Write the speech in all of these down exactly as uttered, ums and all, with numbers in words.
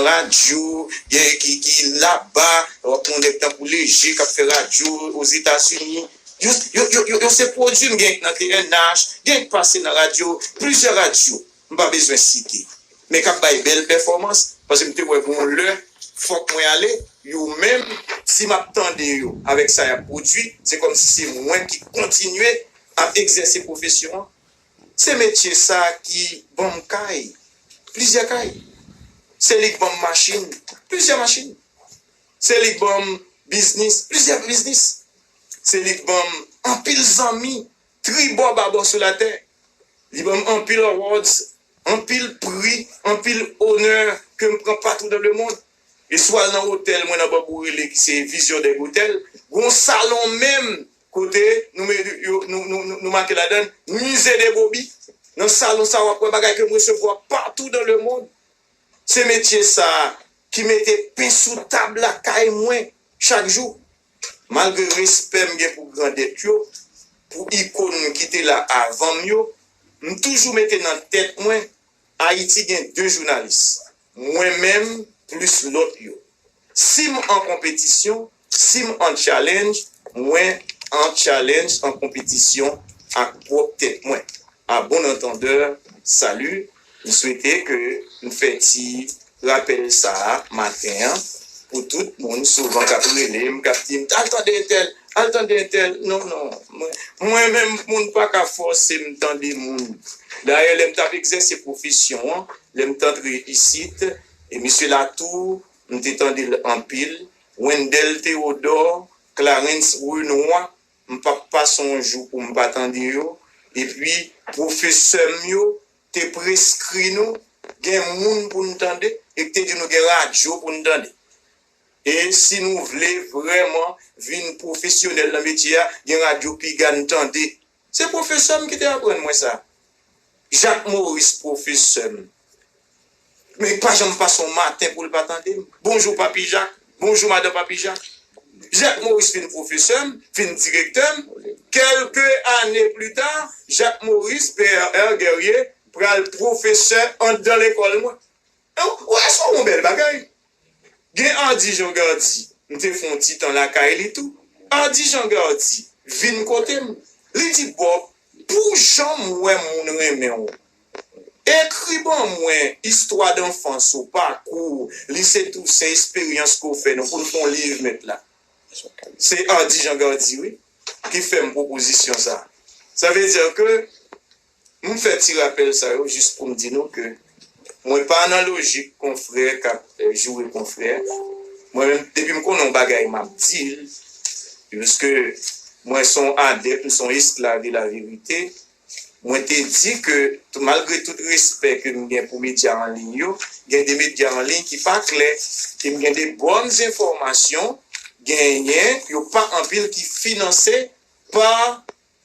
radyo, gen ki, ki laba, w ap wè nèg tankou Leje k ap fè radyo Ozetazini. Yo, yo, yo, yo, yo se pwodui m, gen k nan T N H, gen k pase nan radyo, plizyè radyo, m pa bezwen site. Men k ap bay bèl pèfòmans, paske m te wè gon lè, fòk mwen ale, yo menm, si m ap tande yo, avèk sa y ap pwodui, se kòmsi se mwen ki kontinye ap egzèse pwofesyon an. Se metye sa ki ban m kay, plizyè kay. Se li k ban m machin, plizyè machin. Se li k ban m biznis, plizyè biznis. Se li k ban m anpil zanmi, tribò babò sou latè. Li ban m anpil awards, anpil pri, anpil onè ke m pran patou dans le monde. E si w al nan otèl mwen nan Bòbou Rele ki se Vision des Hôtels, gon salon menm kote nou, me- yo- nou, nou, nou, nou make ladan l Musée de Bobby. Nan salon sa, w ap wè bagay ke m resevwa patou dans le monde. Se metye sa a ki mete pen sou tab lakay mwen chak jou. Malgre respè m gen pou grandèt yo, pou ikòn ki te la avan m yo, m toujou mete nan tèt mwen, Ayiti gen de jounalis, mwen menm plis lòt yo. Si m an konpetisyon, si m an challenge, mwen an challenge, an konpetisyon ak pwòp tèt mwen. À bon entendeur, salut. M swete ke m fè ti rapèl sa a maten an pou tout moun souvan k ap rele m, k ap di m, al tande entèl, al tande entèl. Non, non. Mwen, mwen menm, moun pa ka fòse m tande moun. Dayè, lè m t ap egzèse pwofesyon an, lè m t antre isit, e misye Latour, m te tande l anpil. Wendell Théodore, Clarens Renois, m p ap pase yon jou pou m pa tande yo. Epi, pwofesè m yo te preskri nou, gen moun pou n tande, e k te di nou gen radyo pou n tande. E si nou vle vrèman vin pwofesyonèl nan metye a, gen radyo piga n tande. Se pwofesè m ki te aprann mwen sa. Jacques Maurice, pwofesè m. Men pa janm pase yon maten pou l pa tande m. Bonjou, Papi Jak. Bonjou, madan Papi Jak. Jacques Maurice vin pwofesè m, vin direktè m. Kèlke ane pli ta, Jacques Maurice, P R R Guerrier, pral pwofesè anndan lekòl mwen. Ou wè, sa yon bèl bagay. Gen Hardy Jean Gardy, m te fè yon ti tan lakay li tou. Hardy Jean Gardy vin kote m. Li di, Bob, pou jan m wè moun renmen w, ekri ban mwen istwa danfans ou, pakou w, lise Tousen, esperyans ke w fè nou, pou n fè yon liv, mèt la. Se Hardy Jean Gardy, wi, ki fè m pwopozisyon sa. Sa vle di ke M fè ti rapèl sa yo jis pou m di nou ke mwen pa nan lojik konfrè k ap, eh, joure konfrè. Mwen menm, depi m konnen yon bagay, m ap di l. Piske mwen se yon adèp, m se yon esklav de la verite. Mwen te di ke, tou- malgre tout respè ke m gen pou medya an liy yo, gen de medya an liy ki pa klè. E m gen de bòn enfòmasyon, genyen, yo pa anpil, ki finanse pa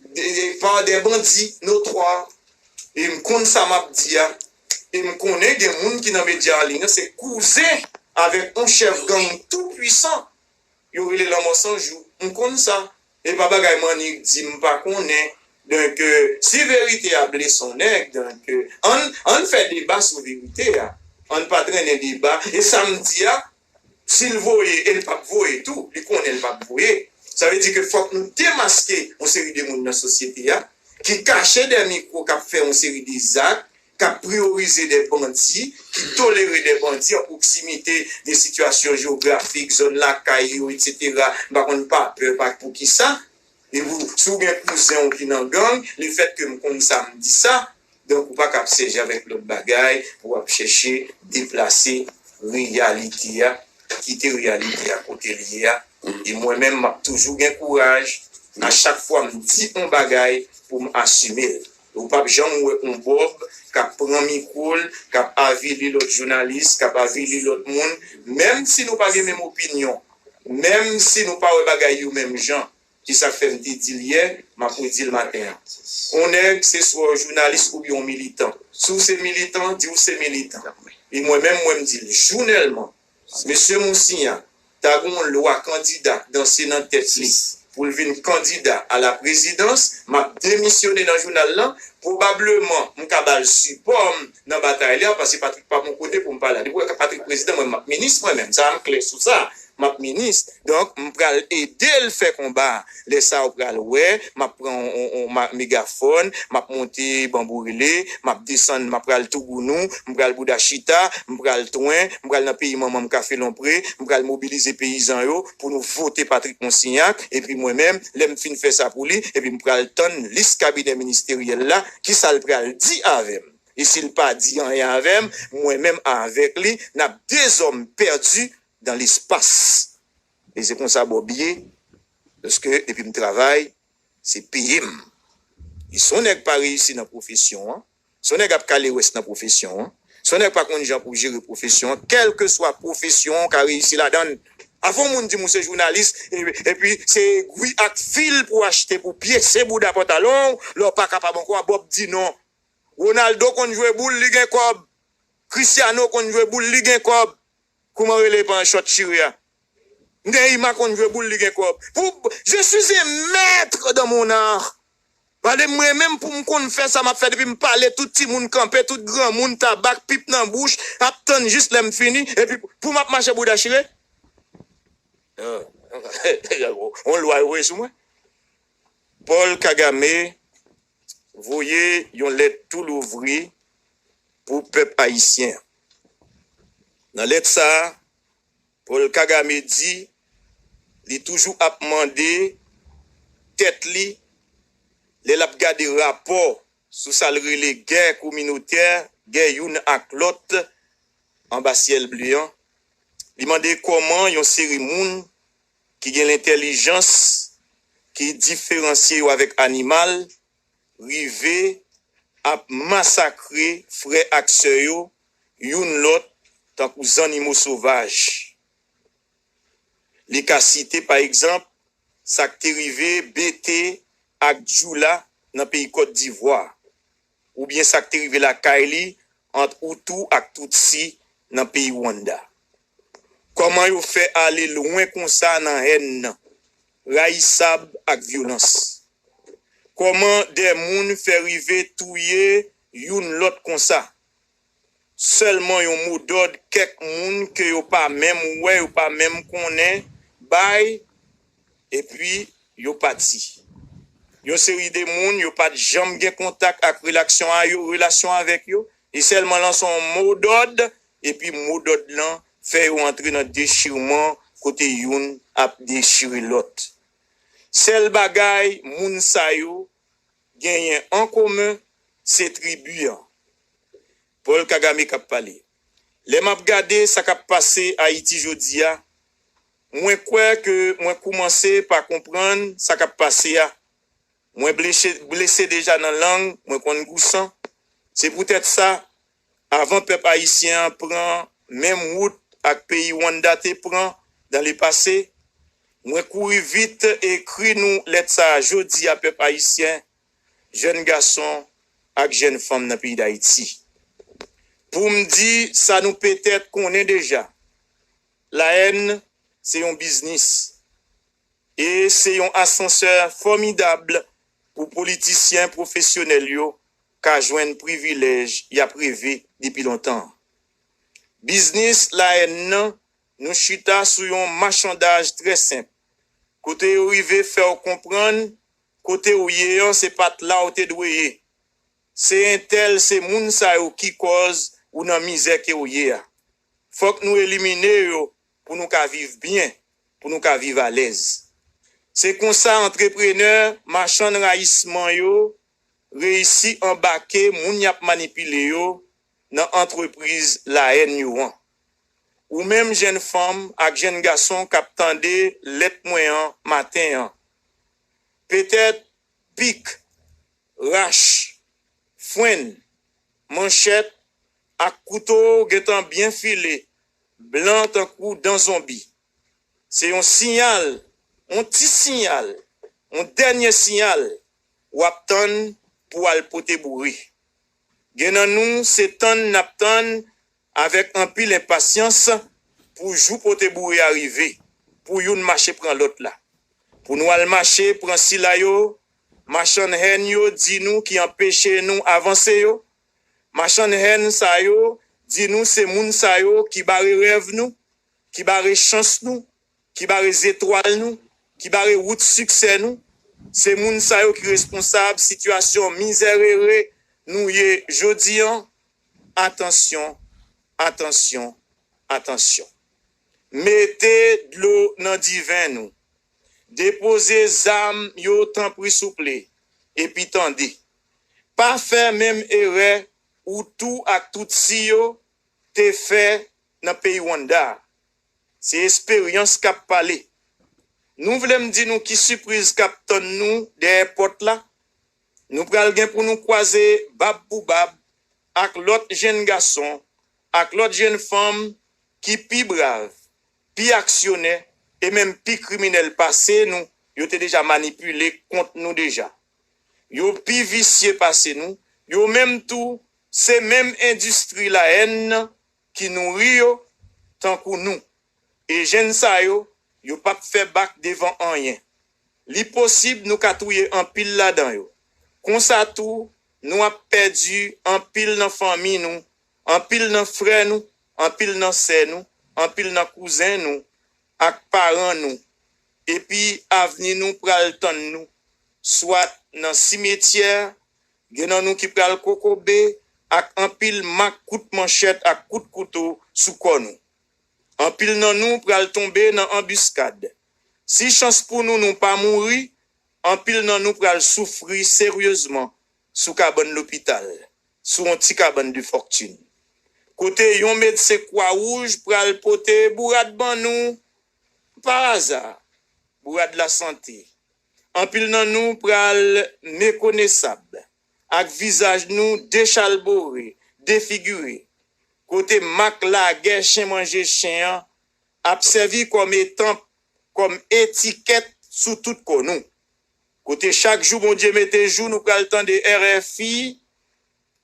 de, de, pa de bandi notwa. E m konn sa m ap di a. E m konnen gen moun ki nan medya an liy nan, se kouzen avèk yon chèf gang tou pwisan. Yo rele Lanmò San Jou. M konn sa. E pa bagay m annik di m pa konnen. Donk, euh, si verite a blese yon nèg, donk, euh, ann, ann fè deba sou verite a. Ann pa trennen deba. E sa m di a, si l voye, e l p ap voye tou, li konnen l p ap voye. Sa vle di ke fòk nou demaske yon seri de moun nan sosyete a, ki kache dèyè mikwo, k ap fè yon seri de zak, k ap priyorize de bandi, ki tolere de bandi an pwoksimite de sitiyasyon jewografik, zòn lakay yo, etsetera. M pa konn pa pè, pa poukisa. E pou, si w gen kouzen w ki nan gang, lefètke m konn sa, m di sa, donk ou pa ka ap sèji avèk lòt bagay pou w ap chèche deplase reyalite a, kite reyalite a kote l ye a. E mwen menm, m ap toujou gen kouraj, a chak fwa m di yon bagay, pou m asime l. Ou p ap janm wè yon Bob k ap pran mikwo l, k ap avili lòt jounalis, k ap avili lòt moun, menm si nou pa gen menm opinyon, menm si nou pa wè bagay yo menm jan. Se sa k fè m te di l yè, m ap redi l maten an. Yon nèg, se swa w jounalis oubyen yon militan. Si w se militan, di w se militan. E mwen menm, mwen m di l, jounèlman, mesye Moussian ta gen yon lwa kandida k danse nan tèt li, pou l vin kandida a la prezidans, m ap demisyone nan jounal lan. Pwobableman, m ka ba l sipò m nan batay li a, paske Patrick pa bò kote pou m pale a. Depi w wè Patrick prezidan, mwen, m ap minis mwen menm. Sa a, m klè sou sa. M ap minis. Donk, m pral ede l fè konba a. Lè sa a, ou pral wè, m ap pran on, on, on ma- megafòn, m ap monte banbou rele, m ap desann, m ap pral Tougounou, m pral Bouda Chita, m pral Twen, m pral nan peyi manman m Kafe Lonpre, m pral mobilize peyizan yo pou nou vote Patrick Monsignac, epi mwen menm, lè m fin fè sa pou li, epi m pral tann lis kabinè ministeryèl la, kisa l pral di avè m. E si l pa di anyen avè m, mwen menm avèk li, n ap dezòm pèdi dans l'espace. E se konsa Bob ye, paske depi m travay, se peye m. E si yon nèg pa reyisi nan pwofesyon an, si yon nèg ap kale wès nan pwofesyon an, si yon nèg pa konn jan pou jere pwofesyon an, kèlkeswa pwofesyon an, ou ka reyisi ladan l. Avan yon moun di m ou se jounalis, e- epi se egwi ak fil pou w achte pou pyese bouda pantalon w, lè w pa kapab ankò, Bob di non. Ronaldo konn jwe boul, li gen kòb. Cristiano konn jwe boul, li gen kòb. Kouman rele pa chòt chire a? Neymar konn jwe boul, li gen kòb. Pou, je suis un maître dans mon art. Pale mwen menm pou m konn fè sa m ap fè, depi m pale, tout timoun kanpe, tout granmoun, tabak, pip nan bouch, ap tann jis lè m fini, epi pou m ap mache bouda chire? On lwa yo voye sou mwen. Paul Kagame voye yon lèt tou louvri pou pèp ayisyen. Nan lèt sa a, Paul Kagame di li toujou ap mande tèt li lè l ap gade rapò sou sa l rele gè kominotè, gè youn ak lòt anba syèl ble an. Li mande kòman yon seri moun ki gen lentèlijans, ki diferansye yo avèk animal, rive ap masakre frè ak sè yo youn lòt tankou zannimo sovaj. Li ka site, pa egzanp, sa k te rive Bete ak Djoula nan peyi Kòt Divwa, oubyen sa k te rive lakay li ant Hutu ak Tutsi nan peyi Rwanda. Kòman yo fè ale lwen konsa nan hèn nan, rayisab ak vyolans? Kòman de moun fè rive touye youn lòt konsa? Sèlman yon modòd kèk moun ke yo pa menm wè, yo pa menm konnen, bay, epi yo pati. Yon seri de moun, yo pa t janm gen kontak ak relasyon a yo, relasyon avèk yo, e sèlman lanse yon modòd, epi modòd lan fè yo antre nan dechirman kote youn ap dechire lòt. Sèl bagay moun sa yo genyen an komen, se tribi an. Paul Kagame k ap pale. Lè m ap gade sa k ap pase Ayiti jodi a, mwen kwè ke mwen koumanse pa konprann sa k ap pase a. Mwen blese, blese deja nan lang, mwen konn gousan. Se poutèt sa, avan pèp ayisyen an pran menm wout ak peyi Rwanda te pran dans le passé, mwen kouri vit ekri nou lèt sa a jodi a, pèp ayisyen, jèn gason ak jèn fanm nan peyi Dayiti. Pou m di sa nou petèt konnen deja, la haine se yon biznis. E se yon asansè fòmidab pou politisyen pwofesyonèl yo ka jwenn privilèj y ap reve depi lontan an. Biznis la haine nan, nou chita sou yon machandaj trè senp, kote yo rive fè w konprann kote w ye an se pa t la w te dwe ye. Se entèl, se moun sa yo ki kòz ou nan mizè ke w ye a. Fòk nou elimine yo pou nou ka viv byen, pou nou ka viv alèz. Se konsa antreprenè, machann rayisman yo reyisi anbake moun y ap manipile yo nan antrepriz la haine yo an. Ou menm jèn fanm ak jèn gason k ap tande lèt mwen an maten an, petèt pik, rach, frenn, manchèt ak kouto gentan byen file, blan tankou dan zonbi. Se yon siyal, yon ti siyal, yon dènye siyal w ap tann pou w al pote boure. Gen nan nou, se tann n ap tann avèk anpil enpasyans pou jou pote boure a rive, pou youn mache pran lòt la. Pou nou al mache pran sila yo, machann hèn yo di nou ki anpeche nou avanse yo. Machann hèn sa yo di nou se moun sa yo ki bare rèv nou, ki bare chans nou, ki bare zetwal nou, ki bare wout siksè nou. Se moun sa yo ki responsab sitiyasyon mizèrere nou ye jodi an. Atansyon, atansyon, atansyon. Mete dlo nan diven nou. Depoze zam yo tanpri souple, epi tande. Pa fè menm erè Hutu ak Tutsi yo te fè nan peyi Rwanda a. Se esperyans k ap pale. Nou vle m di nou ki sipriz k ap tann nou dèyè pòt la? Nou pral gen pou nou kwaze bab pou bab ak lòt jenn gason, ak lòt jenn fanm ki pi brav, pi aksyonè e menm pi kriminèl pase nou, yo te deja manipile kont nou deja. Yo pi visye pase nou, yo menm tou, se menm endistri lahèn nan ki nouri yo tankou nou. E jenn sa yo, yo p ap fè bak devan anyen. Li posib nou ka touye anpil ladan yo. Konsa tou, nou ap pèdi anpil nan fanmi nou, anpil nan frè nou, anpil nan sè nou, anpil nan kouzen nou, ak paran nou. Epi avni nou pral tann nou, swat nan simetyè, gen nan nou ki pral kokobe, ak anpil mak kout manchèt ak kout kouto sou kò nou. Anpil nan nou pral tonbe nan anbiskad. Si chans pou nou nou pa mouri, anpil nan nou pral soufri seryezman sou kabann lopital, sou yon ti kabann de fòktin. Kote yon medsen Kwawouj pral pote bourad ban nou, pa aza, bourad lasante. Anpil nan nou pral mekonesab, ak vizaj nou dechalbore, defigire. Kote mak lagè chen manje chen an ap sèvi kòm etanp, kòm etikèt sou tout kò nou. Kote chak jou Bondye mete jou nou pral tande R F I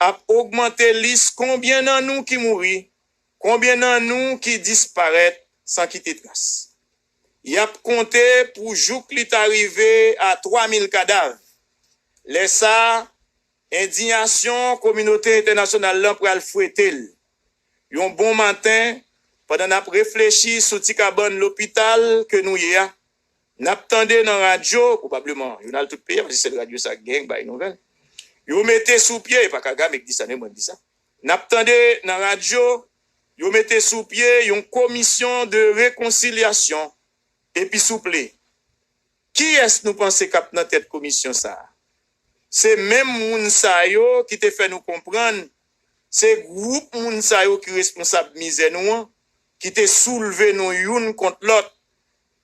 ap ogmante lis konbyen nan nou ki mouri, konbyen nan nou ki disparèt san kite tras. Y ap konte pou jouk li ta rive a twa mil kadav. Lè sa a, endiyasyon kominote entènasyonal lan pral fwete l. Yon bon maten, pandan n ap reflechi sou ti kabann lopital ke nou ye a, n ap tande nan radyo, pwobableman, yo nan tout peyi a, paske sèl radyo sa k genyen k bay nouvèl. Yo mete sou pye, e pa Kagame k di sa, men mwen k di sa. N ap tande nan radyo, yo mete sou pye yon komisyon de rekonsilyasyon. Epi souple, kiyès nou panse k ap nan tèt komisyon sa a? Se menm moun sa yo ki te fè nou konprann se gwoup moun sa yo ki responsab mizè nou an, ki te soulve nou youn kont lòt.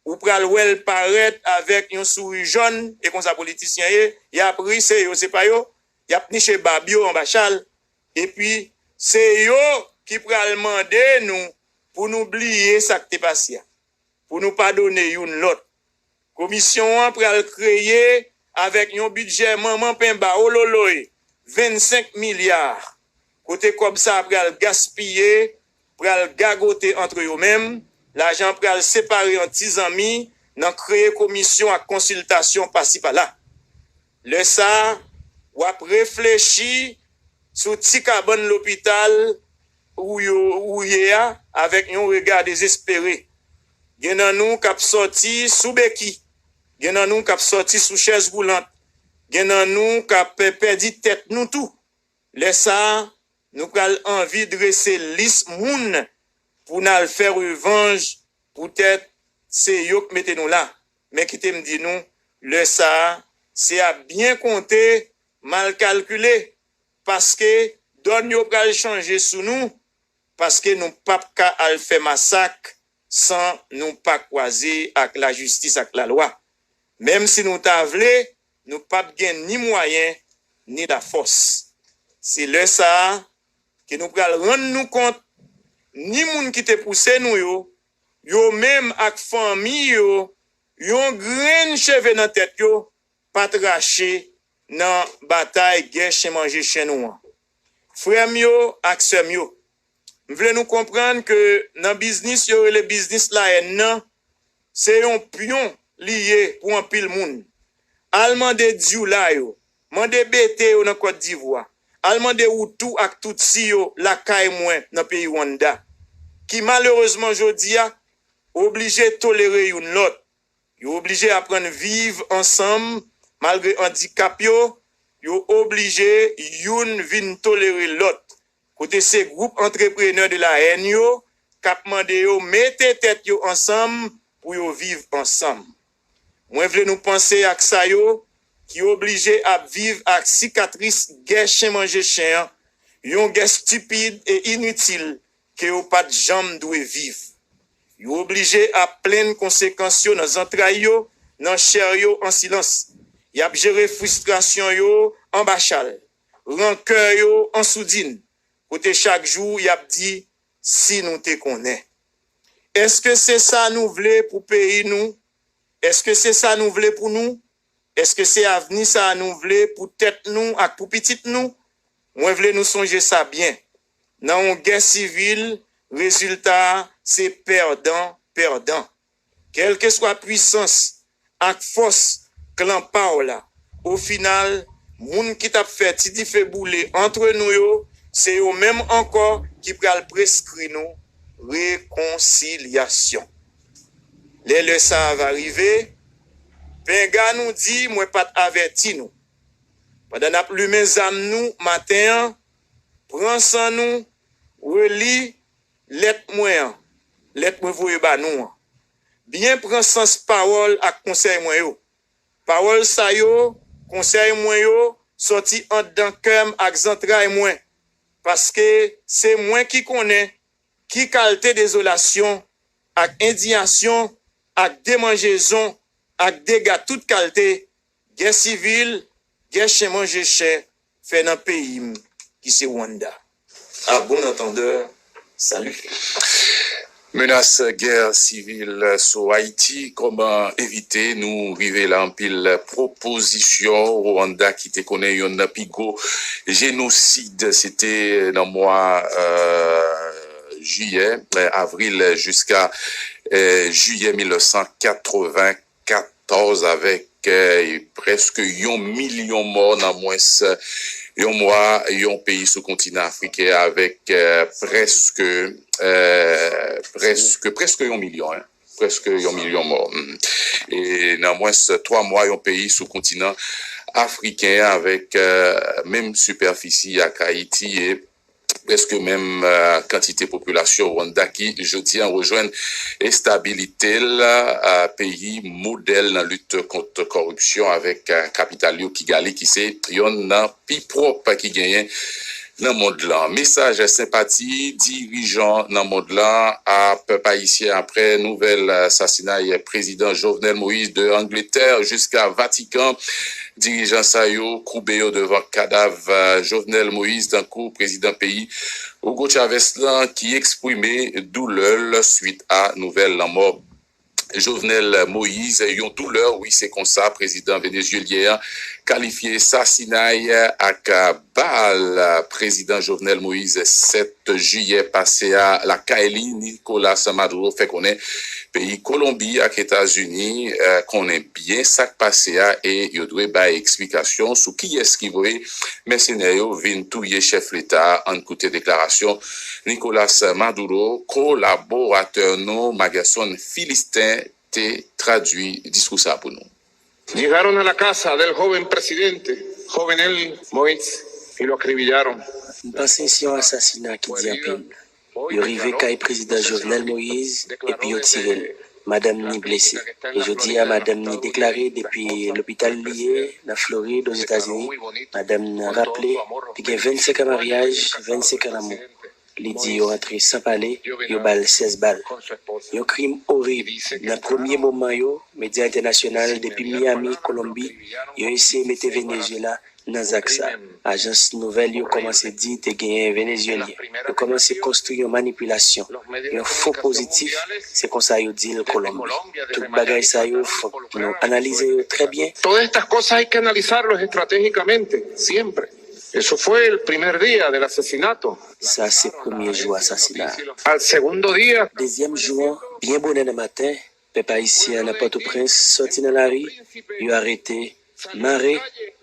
Ou pral wè l parèt avèk yon souri jòn, e konsa politisyen ye, y ap ri, se yo, se pa yo, y ap niche bab yo anba chal, epi se yo ki pral mande nou pou nou bliye sa k te pase a, pou nou padone youn lòt. Komisyon an pral kreye avèk yon bidjè manman penba ololoy vennsenk milya, kote kòb sa a pral gaspiye, pral gagote antre yo menm, lajan an pral separe an ti zanmi nan kreye komisyon ak konsiltasyon pasi pala. Lè sa a, w ap reflechi sou ti kabann lopital ou yo, ou ye a avèk yon rega dezespere. Gen nan nou k ap sòti sou beki. Gen nan nou k ap sòti sou chèz woulant. Gen nan nou k ap pèdi tèt nou tou. Lè sa a, nou pral anvi drese lis moun pou n al fè revanj poutèt se yo k mete nou la. Men kite m di nou, lè sa a, se ap byen konte, mal kalkile, paske dòn yo pral chanje sou nou, paske nou p ap ka al fè masak san nou pa kwaze ak lajistis ak lalwa. Menm si nou ta vle, nou p ap gen ni mwayen, ni lafòs. Se lè sa a ke nou pral rann nou kont, ni moun ki te pouse nou yo, yo menm ak fanmi yo, yon grenn cheve nan tèt yo pa t rache nan batay gè chen manje chen nou an. Frè m yo ak sè m yo, m vle nou konprann ke nan biznis yo rele biznis lahèn nan, se yon pyon li ye pou anpil moun. Al mande Dioula yo, mande Bete yo nan Kòt Divwa, al mande Hutu ak Tutsi yo lakay mwen nan peyi Rwanda, ki malerezman jodi a oblije tolere youn lòt. Yo oblije aprann viv ansanm malgre andikap yo, yo oblije youn vin tolere lòt, kote se gwoup antreprenè de la haine yo k ap mande yo mete tèt yo ansanm pou yo viv ansanm. Mwen vle nou panse ak sa yo ki oblije ap viv ak sikatris gè chen manje chen an, yon gè stipid e initil ke yo pa t janm dwe viv. Yo oblije ap plenn konsekans yo nan zantray yo, nan chè yo an silans. Y ap jere fristrasyon yo anba chal, rankè yo an soudin, kote chak jou y ap di, "Si nou te konnen." Èske se sa nou vle pou peyi nou? Èske se sa nou vle pou nou? Èske se avni sa a nou vle pou tèt nou ak pou pitit nou? Mwen vle nou sonje sa byen. Nan yon gè sivil, rezilta a se pèdan, pèdan. Kèlkeswa pwisans ak fòs klan pa w la, ofinal, moun ki t ap fè ti dife boule antre nou yo, se yo menm ankò ki pral preskri nou rekonsilyasyon. Lè lè sa a va rive, penga nou di mwen pa t avèti nou. Pandan n ap limen zam nou maten an, pran san nou, reli lèt mwen an, lèt mwen voye ba nou an. Byen pran sans pawòl ak konsèy mwen yo. Pawòl sa yo, konsèy mwen yo, sòti anndan kè m ak zantray mwen, paske se mwen ki konnen ki kalte dezolasyon, ak endiyasyon, ak demanjezon, ak dega tout kalte, gè sivil, gè chen manje chen, fè nan peyi m, ki se Rwanda. À bon entendeur, salut. Menas gè sivil sou Ayiti, kòman evite? Nou rive la, anpil pwopozisyon. Rwanda ki te konnen youn nan pi gwo jenosid, se te nan mwa, euh, jiyè, euh, avril jiska, euh, jiyè mil nèf san katreven katòz avèk, euh, prèske yon milyon mò nan mwens yon mwa, yon peyi sou kontinan afriken avèk, euh, prèske, euh, prèske, prèske yon milyon, en, prèske yon milyon mò. Mm. E nan mwens twa mwa, yon peyi sou kontinan afriken avèk, euh, menm sipèfisi ak Ayiti e prèske menm, euh, kantite popilasyon Rwanda ki jodi a rejwenn estabilite l, euh, peyi modèl nan lit kont kòripsyon avèk, euh, kapital yo Kigali ki se yonn nan pi pwòp ki genyen nan mond lan. Mesaj senpati dirijan nan mond lan a pèp ayisyen apre nouvèl sasinay prezidan Jovenel Moïse de Angletè jiska Vatikan. Dirijan sa yo koube yo devan kadav, euh, Jovenel Moïse, tankou prezidan peyi Hugo Chavez lan ki eksprime doulè l swit a nouvèl lanmò Jovenel Moïse, yon doulè, wi, se konsa prezidan venezuelyen an kalifye sasinay ak bal prezidan Jovenel Moïse sèt jiyè pase a lakay li. Nicolas Maduro fè konnen peyi Kolonbi ak Etazini, eh, konnen byen sa k pase a e yo dwe bay eksplikasyon sou kiyès ki voye mèsenè yo vin touye chèf leta a. Ann koute deklarasyon Nicolas Maduro, kolaboratè nou Magerson Philistin te tradui diskou sa a pou nou. Llegaron a la casa del joven presidente, joven él, Moïse, y lo acribillaron. M panse se yon asasina ki di anpil. Yo rive kay prezidan Jovenel Moïse epi yo tire l. Madanm ni blese. E jodi a, madanm ni deklare depi lopital li ye nan Florid, Ozetazini. Madanm nan raple, li gen vennsenk an maryaj, vennsenk an lanmou. Li di yo antre san pale, yo ba l sèz bal. Yon krim orib. Nan premye moman yo, medya entènasyonal depi Miami, Kolonbi, yo eseye mete Venezuela nan zak sa. Ajans nouvèl yo kòmanse di te genyen Venezuelyen. Yo kòmanse konstwi yon manipilasyon, yon fo pozitif, se konsa yo di l Kolonbi. Tout bagay sa yo, fòk nou analize yo trè byen. Todas estas cosas hay que analizarlos estratégicamente, siempre. Eso fue el primer día del asesinato. Sa se premye jou asasina a. Al segundo día. Dezyèm jou an, byen bonè nan maten, Pèp ayisyen an nan Pòtoprens sòti nan lari, yo arete, mare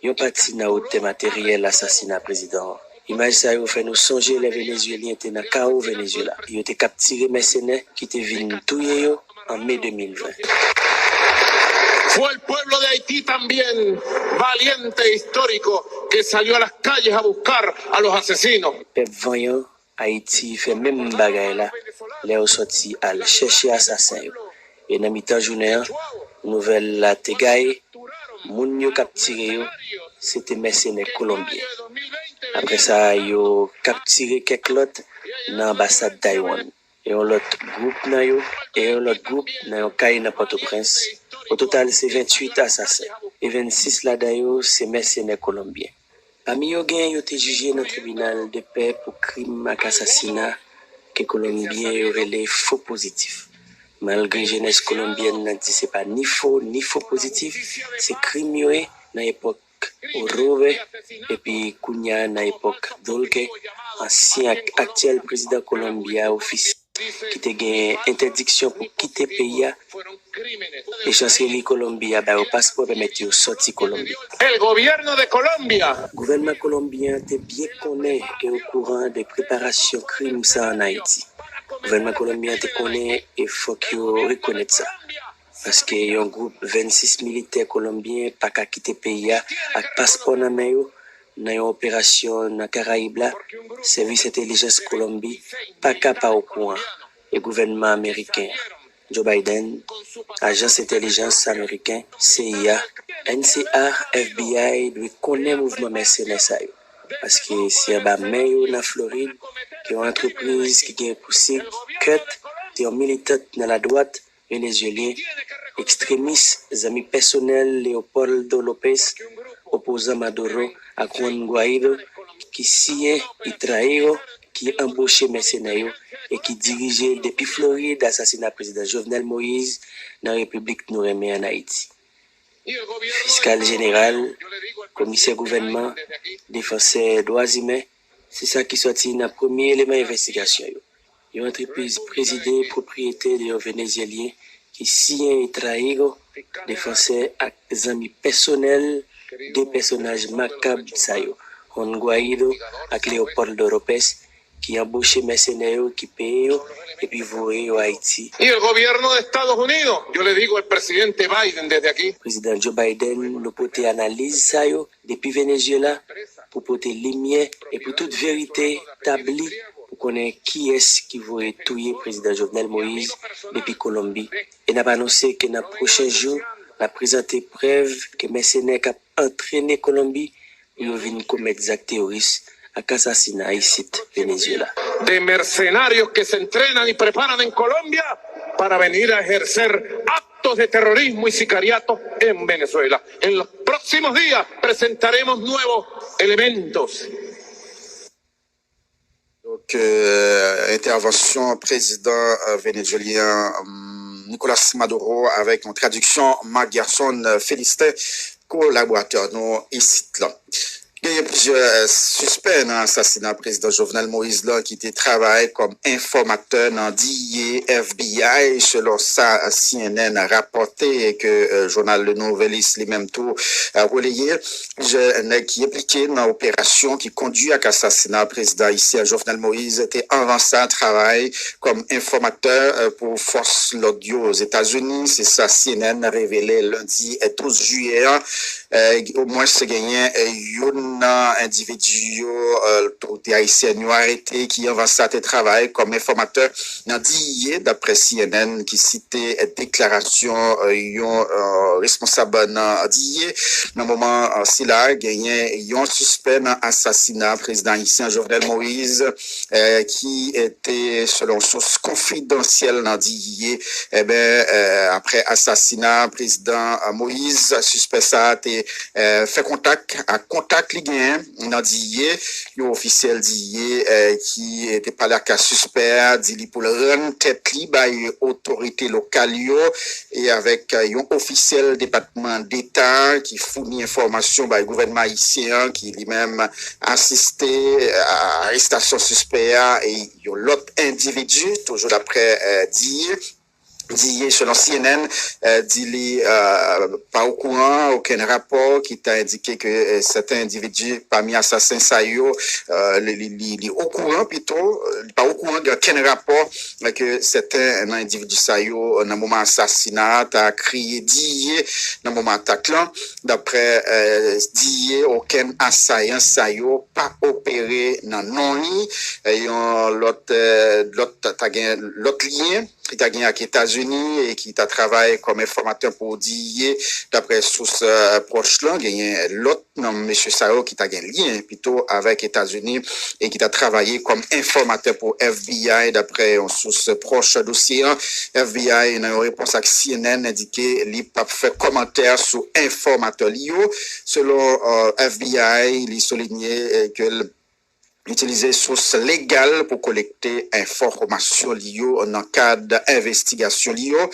yon pati nan otè materyèl asasina prezidan an. Imaj sa yo fè nou sonje lè Venezyelyen te nan kawo Venezyela. Yo te kaptire mèsenè ki te vin touye yo an me de mil ven. Fue el pueblo de Haití también, valiente e histórico, que salió a las calles a buscar a los asesinos. Pèp vanyan Ayiti fè menm bagay la lè yo sòti al chèche asasen yo. E nan mitan jounen an, nouvèl la te gaye, moun yo kaptire yo, se te mèsenè kolonbyen. Apre sa, yo kaptire kèk lòt nan anbasad Taiwan. E yon lòt gwoup nan yo, e yon lòt gwoup nan yon kay nan Pòtoprens. O total, se venntuit asasen. E vennsis ladan yo, se mèsenè kolonbyen. Pami yo, gen yo te jije nan tribinal de pè pou krim ak asasina ke kolonbyen yo rele fo pozitif. Malgre jenès kolonbyèn nan di se pa ni fo ni fo pozitif, se krim yo ye nan epòk Orobe, epi kounye a nan epòk Duque, ansyen ak aktyèl prezidan Kolonbi a, ofisye ki te gen entèdiksyon pou kite peyi a, e chanselri Kolonbi a ba yo paspò pèmèt yo sòti Kolonbi. El gobierno de Colombia Gouvènman kolonbyen an te byen konnen e okouran de preparasyon krim sa ann Ayiti. Gouvènman kolonbyen an te konnen e fòk yo rekonèt sa. Paske yon gwoup vennsis militè kolonbyen pa ka kite peyi a ak paspò nan men yo nan yon operasyon nan Karayib la, sèvis entèlijans Kolonbi pa ka pa okouran e gouvènman ameriken an. Joe Biden, ajans entèlijans ameriken, C I A, N C R, F B I dwe konnen mouvman mèsenè sa yo. Paske se anba men yo nan Florid ke yon antrepriz ki gen pou sig Kurt te yon militant nan ladwat venezyelyen, ekstremis, zanmi pèsonèl Leopoldo Lopez, opozan Maduro ak Juan Guaido ki siyen y traigo ki anboche mèsenè yo e ki dirije depi Florid asasina Prezidan Jovenel Moïse nan Repiblik nou renmen ann Ayiti. Fiskal jeneral, komisè gouvènman, defansè dwa imen, se sa ki sòti nan premye eleman envestigasyon yo. Yon antrepriz prezide pwopriyete de yon venezyelyen ki siyen y traigo, defansè ak zanmi pèsonèl de pèsonaj makab sa yo, Juan Guaido ak Leopoldo Lopez, ki anboche mèsenè yo, ki peye yo, epi voye yo Ayiti. Y el gobierno de Estados Unidos, yo le digo al presidente Biden desde aquí. Prezidan Joe Biden, nou pote analiz sa yo depi Venezyela pou pote limyè e pou tout verite tabli pou konnen kiyès ki voye touye Prezidan Jovenel Moïse depi Kolonbi. E n ap anonse ke nan pwochen jou, n ap prezante prèv ke mèsenè k ap antrene Kolonbi pou yo vin komèt zak teworis ak asasina isit Venezyela. De mercenarios que se entrenan y preparan en Colombia para venir a ejercer actos de terrorismo y sicariato en Venezuela. En los próximos días presentaremos nuevos elementos. Donk, entèvansyon prezidan venezuelyen Nicolas Maduro avèk yon tradiksyon Marc Gerson Félistin, kolaboratè nou isit la. Genyen plizyè sispè nan asasina prezidan Jovenel Moïse la ki te travay kòm enfòmatè nan D E A, F B I, selon sa C N N rapòte e ke jounal Le Nouvelliste li menm tou releye. Plizyè nèg ki enplike nan operasyon ki kondui ak asasina prezidan ayisyen Jovenel Moïse te anvan sa travay kòm enfòmatè pou fòs lòd yo Ozetazini. Se sa C N N revele lendi douz jiyè a. Omwens genyen youn nan endividi yo otorite ayisyèn yo arete ki anvan sa te travay kòm enfòmatè nan D E A, daprè C N N ki site deklarasyon yon responsab nan D E A. Nan moman sila, genyen yon sispè nan asasina prezidan ayisyen Jovenel Moïse ki te, selon sous konfidansyèl nan D E A, enben, aprè asasina prezidan Moïse, sispè sa a te fè kontak ak kontak li genyen nan D E A, yon ofisyèl D E A ki te pale ak sispè a, di li pou l rann tèt li bay otorite lokal yo, e avèk yon ofisyèl Depatman Deta ki founi enfòmasyon bay gouvènman ayisyen an, ki li menm asiste a arestasyon sispè a e yon lòt endividi, toujou daprè D E A. Diye, selon C N N, eh, di li, eh, pa okouran okenn rapò ki ta endike ke, eh, sèten endividi pami asasen sa yo, eh, li, li, li, li okouran pito, eh, li pa okouran gen okenn rapò, eh, ke sèten nan endividi sa yo, eh, nan moman asasina a, ta kriye Diye nan moman atak lan. Daprè, eh, Diye, okenn asayan sa yo pa opere nan non li. Eh, yon lòt, eh, lòt, ta gen lòt lyen ki ta gen ak Etazini e ki ta travay kòm enfòmatè pou Diye, daprè sous, eh, pwòch lan. Genyen lòt nan mesye sa yo ki ta gen lyen pito avèk Etazini e ki ta travay kòm enfòmatè pou F B I, daprè yon sous pwòch dosye an. F B I, nan yon repons ak C N N, endike li p ap fè kòmantè sou enfòmatè li yo. Selon, eh, F B I, li soulinye, eh, ke l itilize sous legal pou kolekte enfòmasyon li yo nan kad envestigasyon li yo.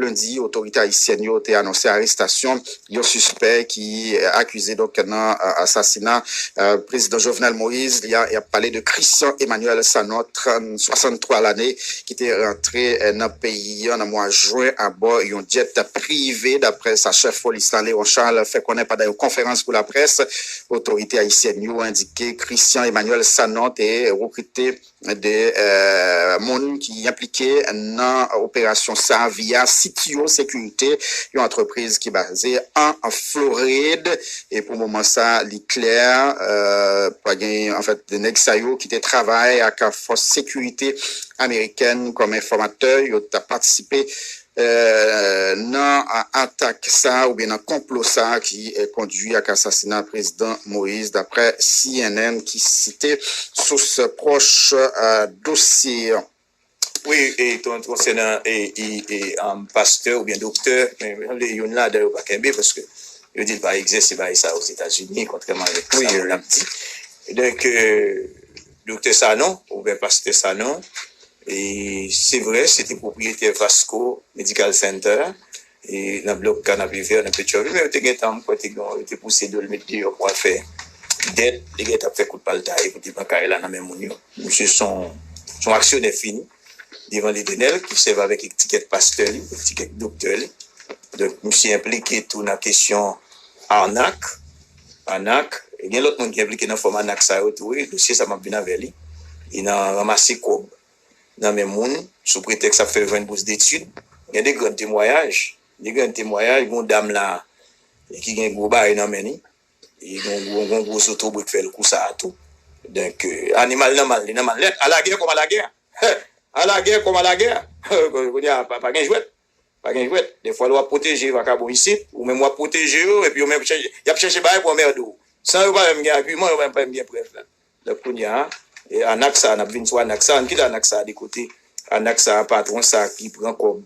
Lendi, otorite ayisyèn yo te anonse arestasyon yon sispè ki, eh, akize, donk, nan, eh, asasina, eh, prezidan Jovenel Moïse. Li a, y ap pale de Christian Emmanuel Sanon, trant, swasanntwa lane, ki te rantre, eh, nan peyi an nan mwa jen abò yon djèt prive, daprè sa chèf polis la, Léon Charles, fè konnen pandan yon konferans pou laprès. Otorite ayisyèn yo endike Christian Emmanuel Sanon te rekrite de, eh, moun ki enplike nan operasyon sa a via Sitio Sekirite, yon antrepriz ki baze an Florid. E pou moman sa, li klè, eh, pa gen, anfèt, nèg sa yo ki te travay ak fòs sekirite amerikèn kòm enfòmatè, yo ta patisipe, eh, nan a-, atak sa a oubyen nan konplo sa a ki, eh, kondui ak asasina prezidan Moïse, daprè C N N ki site sous pwòch, eh, dosye an. Wi, e ton-, konsènan, e, e, e, um, pastè oubyen doktè, men, men, sanble youn ladan yo pa kenbe, paske yo di l pa egzèse bagay sa Ozetazini, kontrèman avèk sa moun ap di. Donk, eh, doktè Sanon, oubyen pastè Sanon, e se vre, se te pwopriyetè Vasco Medical Center, e nan blòk Kanapevè, nan Petyonvil, men yo te gen tan, m kwè, te gen, yo te pouse do l met deyò pou al fè dèt, li gentan ap fè kout paltay pou te pran kay la nan men moun yo. Misye se yon, se yon aksyonè fini devan Letènèl ki sèvi avèk etikèt pastè li, etikèt doktè li. Donk, misye enplike tou nan kesyon anak, anak. E gen lòt moun ki enplike nan fòm anak sa yo tou, wi. Dosye sa m ap vin avè li. Li nan ranmase kòb nan men moun sou pretèks ap fè yo jwenn bous detid. Gen de gran temwayaj. De gran temwayaj. Gon dam la ki gen gwo bagay nan men li. E gon, gon, gon gwo zotobrik fè l kou sa a tou. Donk, eh, animal nan mal, li nan mal nèt. Alagè kòm alagè. Alagè kòm alagè. Kounye a, pa, pa gen jwèt. Pa gen jwèt. Defwa, lè w ap pwoteje vakabon isit, ou menm w ap pwoteje yo, epi yo menm chèche, y ap chèche bagay pou anmède w. San yo pa menm gen agiman, yo pa menm gen prèv la. Donk, kounye a, e anak sa, n ap vin sou anak sa, ann kite anak sa de kote. Anak sa, patwon sa ki pran kòb,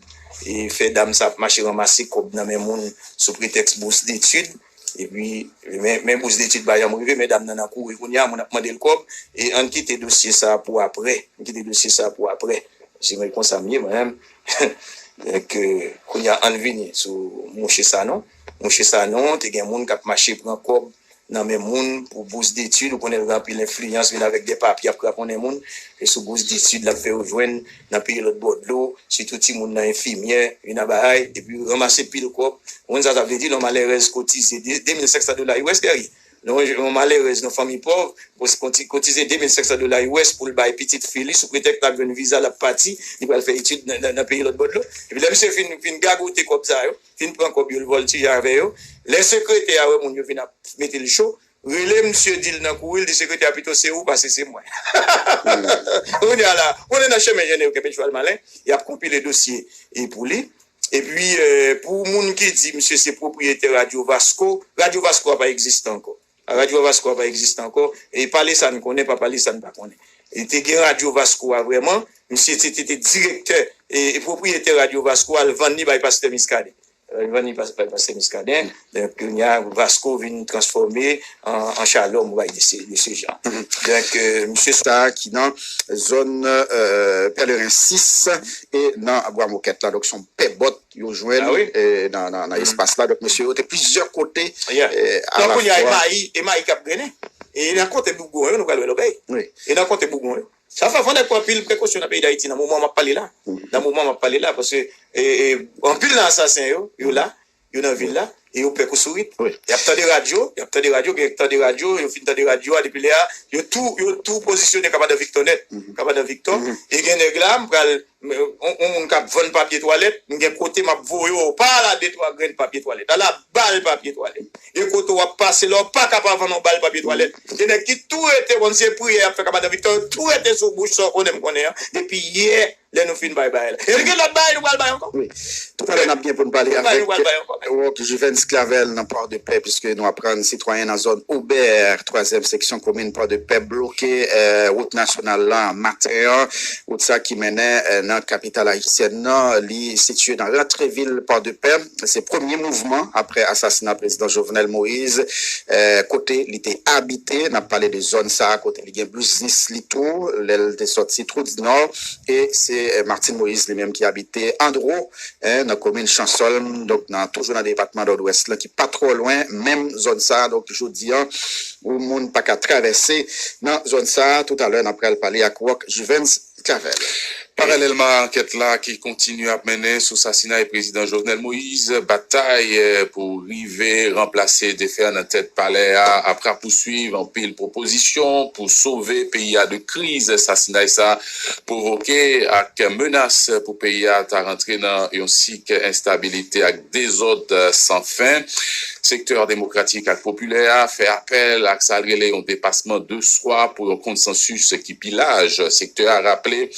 e fè dam sa ap mache ranmase kòb nan men moun sou pretèks bous detid. Epi, men, men bous detid pa janm rive, men dam nan nan kouri kounye a, moun ap mande l kòb. E ann kite dosye sa pou aprè. Ann kite dosye sa pou aprè. Se mwen konsa m ye, mwen menm. Donk, eh, kounye a, ann vini sou mouche Sanon. Mouche Sanon, te gen moun k ap mache pran kòb nan men moun pou bous detid. Ou konnen l gen anpil enfliyans, vin avèk de papye ap kraponnen moun. E sou bous detid, l ap fè yo jwenn nan peyi lòt bò dlo, sitou timoun nan enfimyè, vin nan bagay, epi ranmase pil kòb. Ou konn sa sa vle di, yon malèrèz kotize de, de mil senk san dola U S, Guerrier. Yon, yon malèrèz nan fanmi pòv, koti-, kotize de mil senk san dola U S pou l bay pitit fi li sou pretèks l ap jwenn viza, l ap pati, li pral fè etid nan, nan, nan peyi lòt bò dlo. Epi lè misye fin, fin gagote kòb sa yo, fin pran kòb yo, l vòltije avè yo, lè sekretè a wè moun yo vin ap mete l cho, rele misye, di l nan kouri, l di sekretè a pito se ou pase se mwen. Kounye a la, konnen nan chemen jennen yo kenbe chwal malen, y ap konpile dosye e pou li. Epi, eh, pou moun ki di misye se pwopriyetè Radyo Vasco, Radyo Vasco a pa egziste ankò. Radyo Vasco a pa egziste ankò. E pale sa n konnen, pa pale sa n pa konnen. E te gen Radyo Vasco a vrèman. Misye te, te, te direktè e, e pwopriyetè Radyo Vasco a, l vann li bay pastè Muscadin. L vann li pa-, bay pastè Muscadin. Donk, kounye a, Vasco vin transfòme an, an Shalom, ou bay de se, de se jan. Donk, eh, misye sa ki nan zòn, eh, Pèleren sis e nan Bwa Mokèt la. Donk, se yon pè bòt yo jwenn, eh, nan, nan, nan espas la. Donk, mesye yo te plizyè kote, eh, a la fwa. Donk, kounye a, e mayi, e mayi k ap grennen. E nan konte Bougon yo, nou pral wè lòbèy. E nan konte Bougon yo. Sa fè fò nèg pran anpil prekosyon nan peyi Dayiti nan moman m ap pale la. Nan moman m ap pale la, paske e, e, anpil nan asasen yo, yo la, yo nan vil la, e yo pè kou sourit. Y ap tande radyo, y ap tande radyo, gen tande radyo, yo fin tande radyo a, depi lè a, yo tou, yo tou pozisyone Kapadan Viktò nèt. Kapadan Viktò, e gen nèg la, m pral, m, on, on moun k ap vann papye twalèt, m gen kote m ap voye w, pa la de twa grenn papye twalèt, ala bal papye twalèt. Gen kote w ap pase la, w pa ka pa vann yon bal papye twalèt. Gen nèg ki tou rete, bon, se priyè y ap fè Kapadan Viktò, yo tou rete sou bouch sa w konnen m konnen an, depi yè, lè nou fin bay bagay la. E gen lòt bagay nou pral bay ankò. Wi. Toutalè, n ap gen pou n pale avèk Rock Juvens Clavel nan Port de Paix, piske nou aprann sitwayen nan zòn Obè, twazyèm seksyon komin Port de Paix, bloke, eh, wout nasyonal la maten an. Wout sa ki mennen, eh, nan kapital ayisyèn nan, li sitiye nan rantre vil Port de Paix. Se premye mouvman apre asasina prezidan Jovenel Moïse, eh, kote li te abite. N ap pale de zòn sa a, kote li gen biznis li tou, lè l te sòti Trou di Nò. E se, eh, Martine Moïse li menm ki abite Andro, eh, nan komin Chansòl, donk nan, toujou nan depatman Nòdwès la, ki pa twò lwen menm zòn sa a. Donk, jodi an, yon moun pa ka travèse nan zòn sa a. Toutalè, n ap pral pale ak Rock Juvens Clavel. Paralèlman a ankèt la ki kontinye ap mennen sou sasinay prezidan Jovenel Moïse, batay, eh, pou rive ranplase defè nan tèt palè a ap rapousuiv. Anpil pwopozisyon pou sove peyi a de kriz sasinay sa pwovoke ak menas pou peyi a ta rantre nan yon sik enstabilite ak dezòd san fen. Sektè demokratik ak popilè a fè apèl ak sa l rele yon depasman de swa pou yon konsansis ki pi laj. Sektè a raple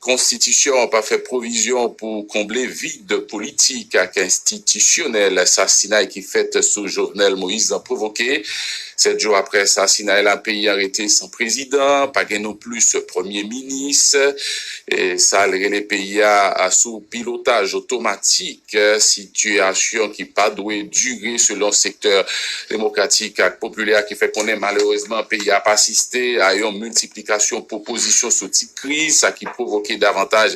konstitisyon an pa fè pwovizyon pou konble vid politik ak enstitisyonèl sasinay ki fèt sou Jovenel Moïse pwovoke. Sèt jou apre sasinay la, peyi an rete san prezidan, pa gen nonplis premye minis. E sa l rele peyi a sou pilotaj otomatik, sitiyasyon ki pa dwe dire, selon sektè demokratik ak popilè a, ki fè konnen, malerezman, peyi a ap asiste a yon miltiplikasyon pwopozisyon soti kriz, sa ki pwovoke davantaj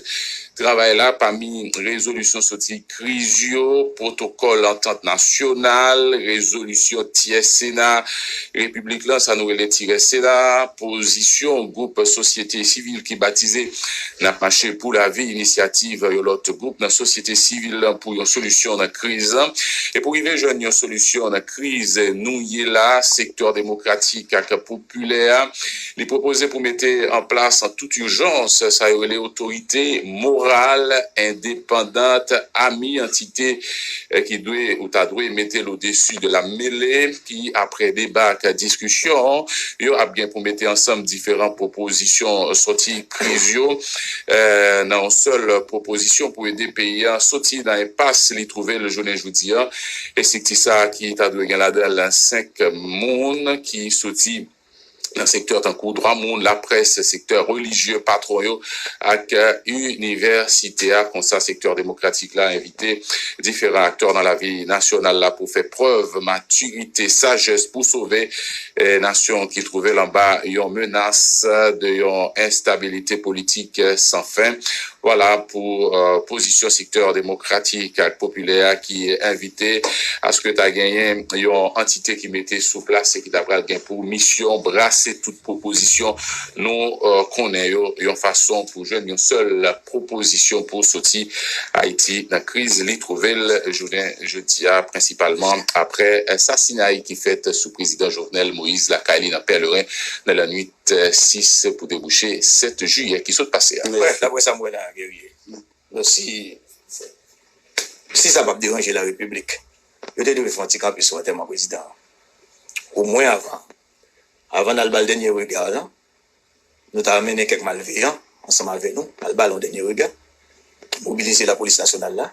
travay la. Pami rezolisyon soti kriz yo, pwotokòl antant nasyonal, rezolisyon tyè Sena Repiblik la, sa nou rele tyè Sena, pozisyon gwoup sosyete sivil ki batize N ap mache pou lavi, inisyativ yon lòt gwoup nan sosyete sivil la pou yon solisyon nan kriz la. E pou rive jwenn yon solisyon nan kriz nou ye la, sektè demokratik ak popilè a, li pwopoze pou mete an plas an tout ijans sa yo rele otorite moral, endepandant, a mi antite, eh, ki dwe ou ta dwe mete l odesi de la mele, ki apre deba ak diskisyon, yo ap gen pou mete ansanm diferan pwopozisyon soti kriz yo, eh, nan yon sèl pwopozisyon pou ede peyi a soti nan enpas li twouve l jounen jodi a. Estrikti sa a ki ta dwe gen ladan l senk moun ki soti nan sektè tankou dwa moun, laprès, sektè relijye, patwon yo ak, eh, inivèsite a. Konsa, sektè demokratik la envite diferan aktè nan lavi nasyonal la pou fè prèv matirite, sajès pou sove, eh, nasyon ki twouve l anba yon menas de yon enstabilite politik, eh, san fen. Vwala pou, eh, pozisyon sektè demokratik ak popilè a ki envite aske ta genyen yon antite ki mete sou plas e ki ta pral gen pou misyon brase tout pwopozisyon nou, eh, konnen yo, yon fason pou jwenn yon sèl pwopozisyon pou soti Ayiti nan kriz li twouve l jounen jodi a, prensipalman apre, eh, sasinay ki fèt sou prezidan Jovenel Moïse lakay li nan Pèleren nan lannwit, eh, sis pou debouche sèt jiyè ki sot pase a. Brèf, daprè sa m wè la, Guerrier, si, si sa p ap deranje larepiblik, yo te dwe fè yon ti kanpe sou antèman prezidan an. Omwen avan, avan n al ba l dènye rega la, nou ta mennen kèk malveyan ansanm avè nou, al ba l yon dènye rega, mobilize lapolis nasyonal la,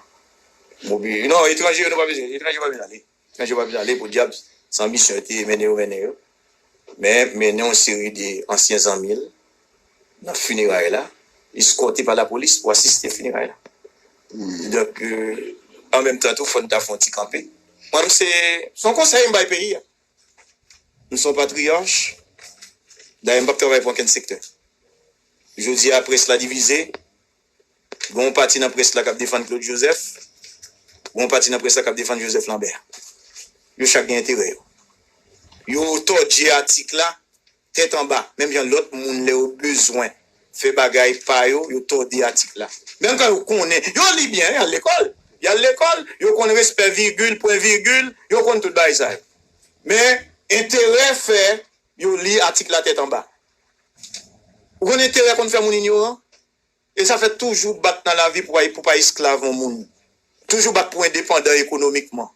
mobi-, non, etranje yo nou pa bezwen, etranje yo pa bezwen ale. Etranje yo pa bezwen ale, podyab, se an misyon yo te mennen yo, mennen yo. Men, mennen yon seri de ansyen zanmi l nan fineray la, eskòte pa lapolis pou asiste fineray la. Donk, euh, an menm tan tou, fò n ta fè yon ti kanpe. Mwen, se, se yon konsèy m bay peyi a. M se yon patriyach. Dayè, m p ap travay pou okenn sektè. Jodi a, près la divize. Gen yon pati nan près la k ap defann Claude Joseph. Gen yon pati nan près la k ap defann Joseph Lambert. Yo chak gen enterè yo. Yo tòdje atik la tèt anba, menm jan lòt moun, lè yo bezwen fè bagay pa yo, yo tòde atik la. Menm kan yo konnen, yo li byen, y al lekòl. Y al lekòl, yo konn respè vigil, pwen vigil, yo konn tout bagay sa yo. Men, enterè fè yo li atik la tèt anba. Ou konn enterè konn fè moun inyoran? E sa fè toujou bat nan lavi pou pa, pou pa esklav yon moun. Toujou bat pou endepandan ekonomikman.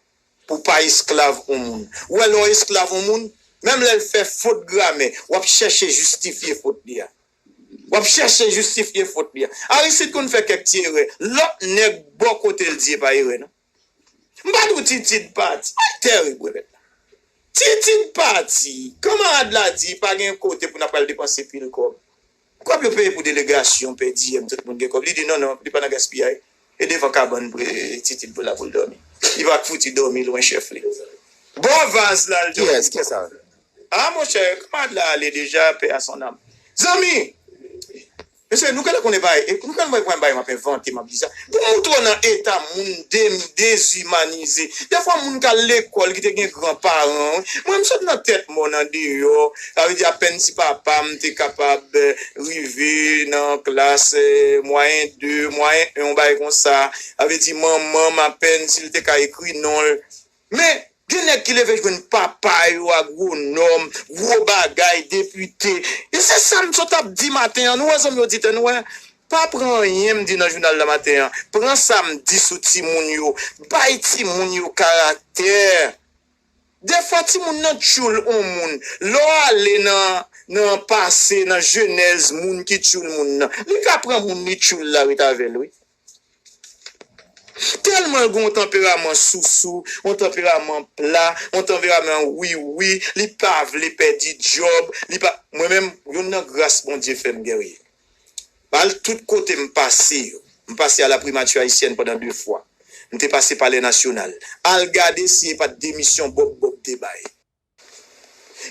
Pou pa esklav yon moun. Ou wè lè w esklav yon moun, menm lè l fè fot gramè, w ap chèche jistifye fot li a. W ap chèche jistifye fot li a. Aristide konn fè kèk ti erè. Lòt nèg bò kote l di e pa erè, non. M pa di w Titid pati. Ay, tèrib, wi, mèt la. Titid pati. Kanmarad la di pa gen kote pou n ap pral depanse pil kòb. Kòb yo peye pou delegasyon, pè Diyèm, tout moun gen kòb. Li di non, non, li pa nan gaspiyay. E devan kabann Titid pou la pou l dòmi. Li pa fouti dòmi lwen chèf li. Bò vaz la, l dòmi. Kiyès? Kiyès sa? Ah, monchè, kanmarad la ale deja, paix à son âme. Zanmi, mesye, nou genlè konnen bagay, e nou genlè wè bagay m ap envante, m ap di sa. Pou moutre w nan eta moun de, dezimanize. Dèfwa moun k al lekòl, ki te gen gran paran, wi. Mwen, m sot nan tèt mòn andeyò. Sa vle di, apèn si papa m te kapab, eh, rive nan klas, eh, mwayen de, mwayen en, yon bagay konsa. Sa vle di, manman m, apèn si l te ka ekri non l. Men, gen nèg ki leve jwenn papa yo, agwonòm, gwo bagay, depite. E se sa m sot ap di maten an. Nou wè, zanmi oditè, nou wè. Pa pran anyen m di nan jounal la maten an. Pran sa m di sou timoun yo. Bay timoun yo karaktè. Dèfwa, timoun nan tchoul on moun. Lè w ale nan, nan pase, nan jenèz moun ki tchoul moun nan, li ka pran moun li tchoul la ret avè l, wi. Tèlman l gen yon tanperaman sousou, yon tanperaman pla, yon tanperaman wiwi, li pa vle pèdi djòb, li pa, mwen menm, youn nan gras Bondye fè m, Guerrier. Al tout kote m pase yo. M pase a la Primati Ayisyèn pandan de fwa. M te pase Palè Nasyonal. Al gade si e pa t demisyon Bòb Bòb te bay.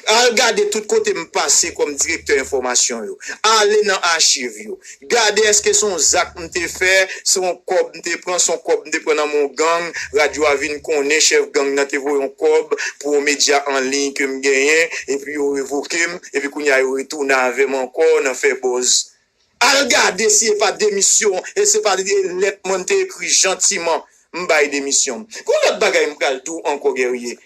Al gade tout kote m pase kòm direktè enfòmasyon yo. Ale nan achiv yo. Gade èske se yon zak m te fè, se yon kòb m te pran, se yon kòb m te pran nan men yon gang, radyo a vin konnen chèf gang nan te voye yon kòb pou yon medya an liy ke m genyen, epi yo revoke m, epi kounye a yo retounen avè m ankò nan fè buzz. Al gade si e pa demisyon, e se pa lèt mwen te ekri jantiman, m bay demisyon m. Gon lòt bagay m pral di w ankò, Guerrier.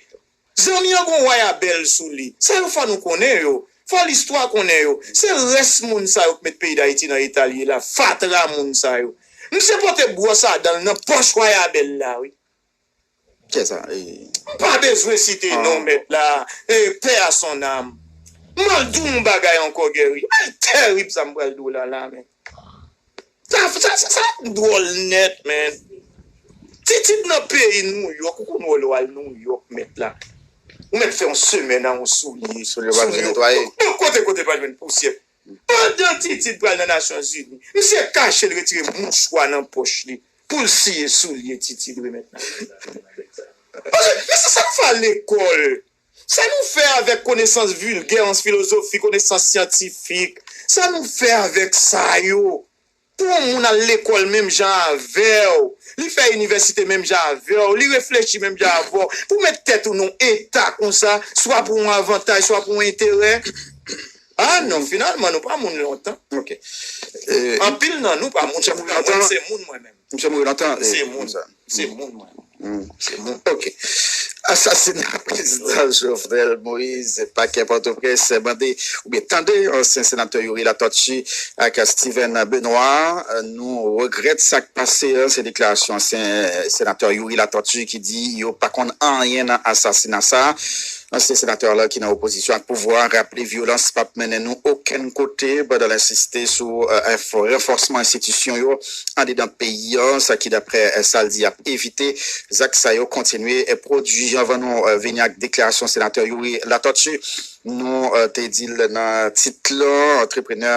Zanmi an gon wayabèl sou li. Sa yo fò nou konnen yo. Fò listwa konnen yo. Se rès moun sa yo k met peyi Dayiti nan eta l ye la. Fatra moun sa yo. Misye pote bwòs a dan l nan pòch wayabèl la, wi. Kiyès sa? M pa bezwen site non mèt la. E, paix à son âme. M al di w yon bagay ankò, Guerrier. Ay, tèrib sa m pral di w la, la, men. Sa, sa, sa, sa dwòl nèt, men. Titid nan peyi Nouyòk, ou konn wè lè w al Nouyòk, mèt la. Ou mèt fè yon semèn an yon soulye. Soulye pa bezwen netwaye. Bon, kote, kote pa jwenn pousyè. Pandan Titid pral nan Nasyonzini, misye kache l retire mouchwa nan pòch li pou l siye soulye Titid remèt nan. Paske, men se sa nou fè al lekòl. Sa nou fè avèk konesans vilgè, an filozofi, konesans syantifik? Sa nou fè avèk sa yo? Pou yon moun al lekòl menm jan avè w, li fè inivèsite menm jan avè w, li reflechi menm jan avè w, pou w met tèt ou nan yon eta konsa, swa pou yon avantaj, swa pou yon enterè. Ah non, finalman, nou pa moun lontan. Ok. Anpil nan nou pa moun lontan. Mwen se moun mwen menm. Misye mouri lontan. Se moun. Se moun mwen. Se moun. Ok. Asasina prezidan Jovenel Moïse, pakè Pòtoprens mande oubyen tande ansyen senatè Youri Latortue ak Steven Benoît. Nou regrèt sa k pase an, se deklarasyon ansyen senatè Youri Latortue ki di yo pa konn anyen nan asasina sa a. Ansyen senatè la ki nan opozisyon ak pouvwa an raple vyolans p ap mennen nou okenn kote pandan l ensiste sou ranfòsman enstitisyon yo andedan peyi an, sa ki daprè sa l di ap evite zak sa yo kontinye pwodui. Anvan nou vini ak deklarasyon senatè Youri Latortue, nou te di l nan tit lan, antreprenè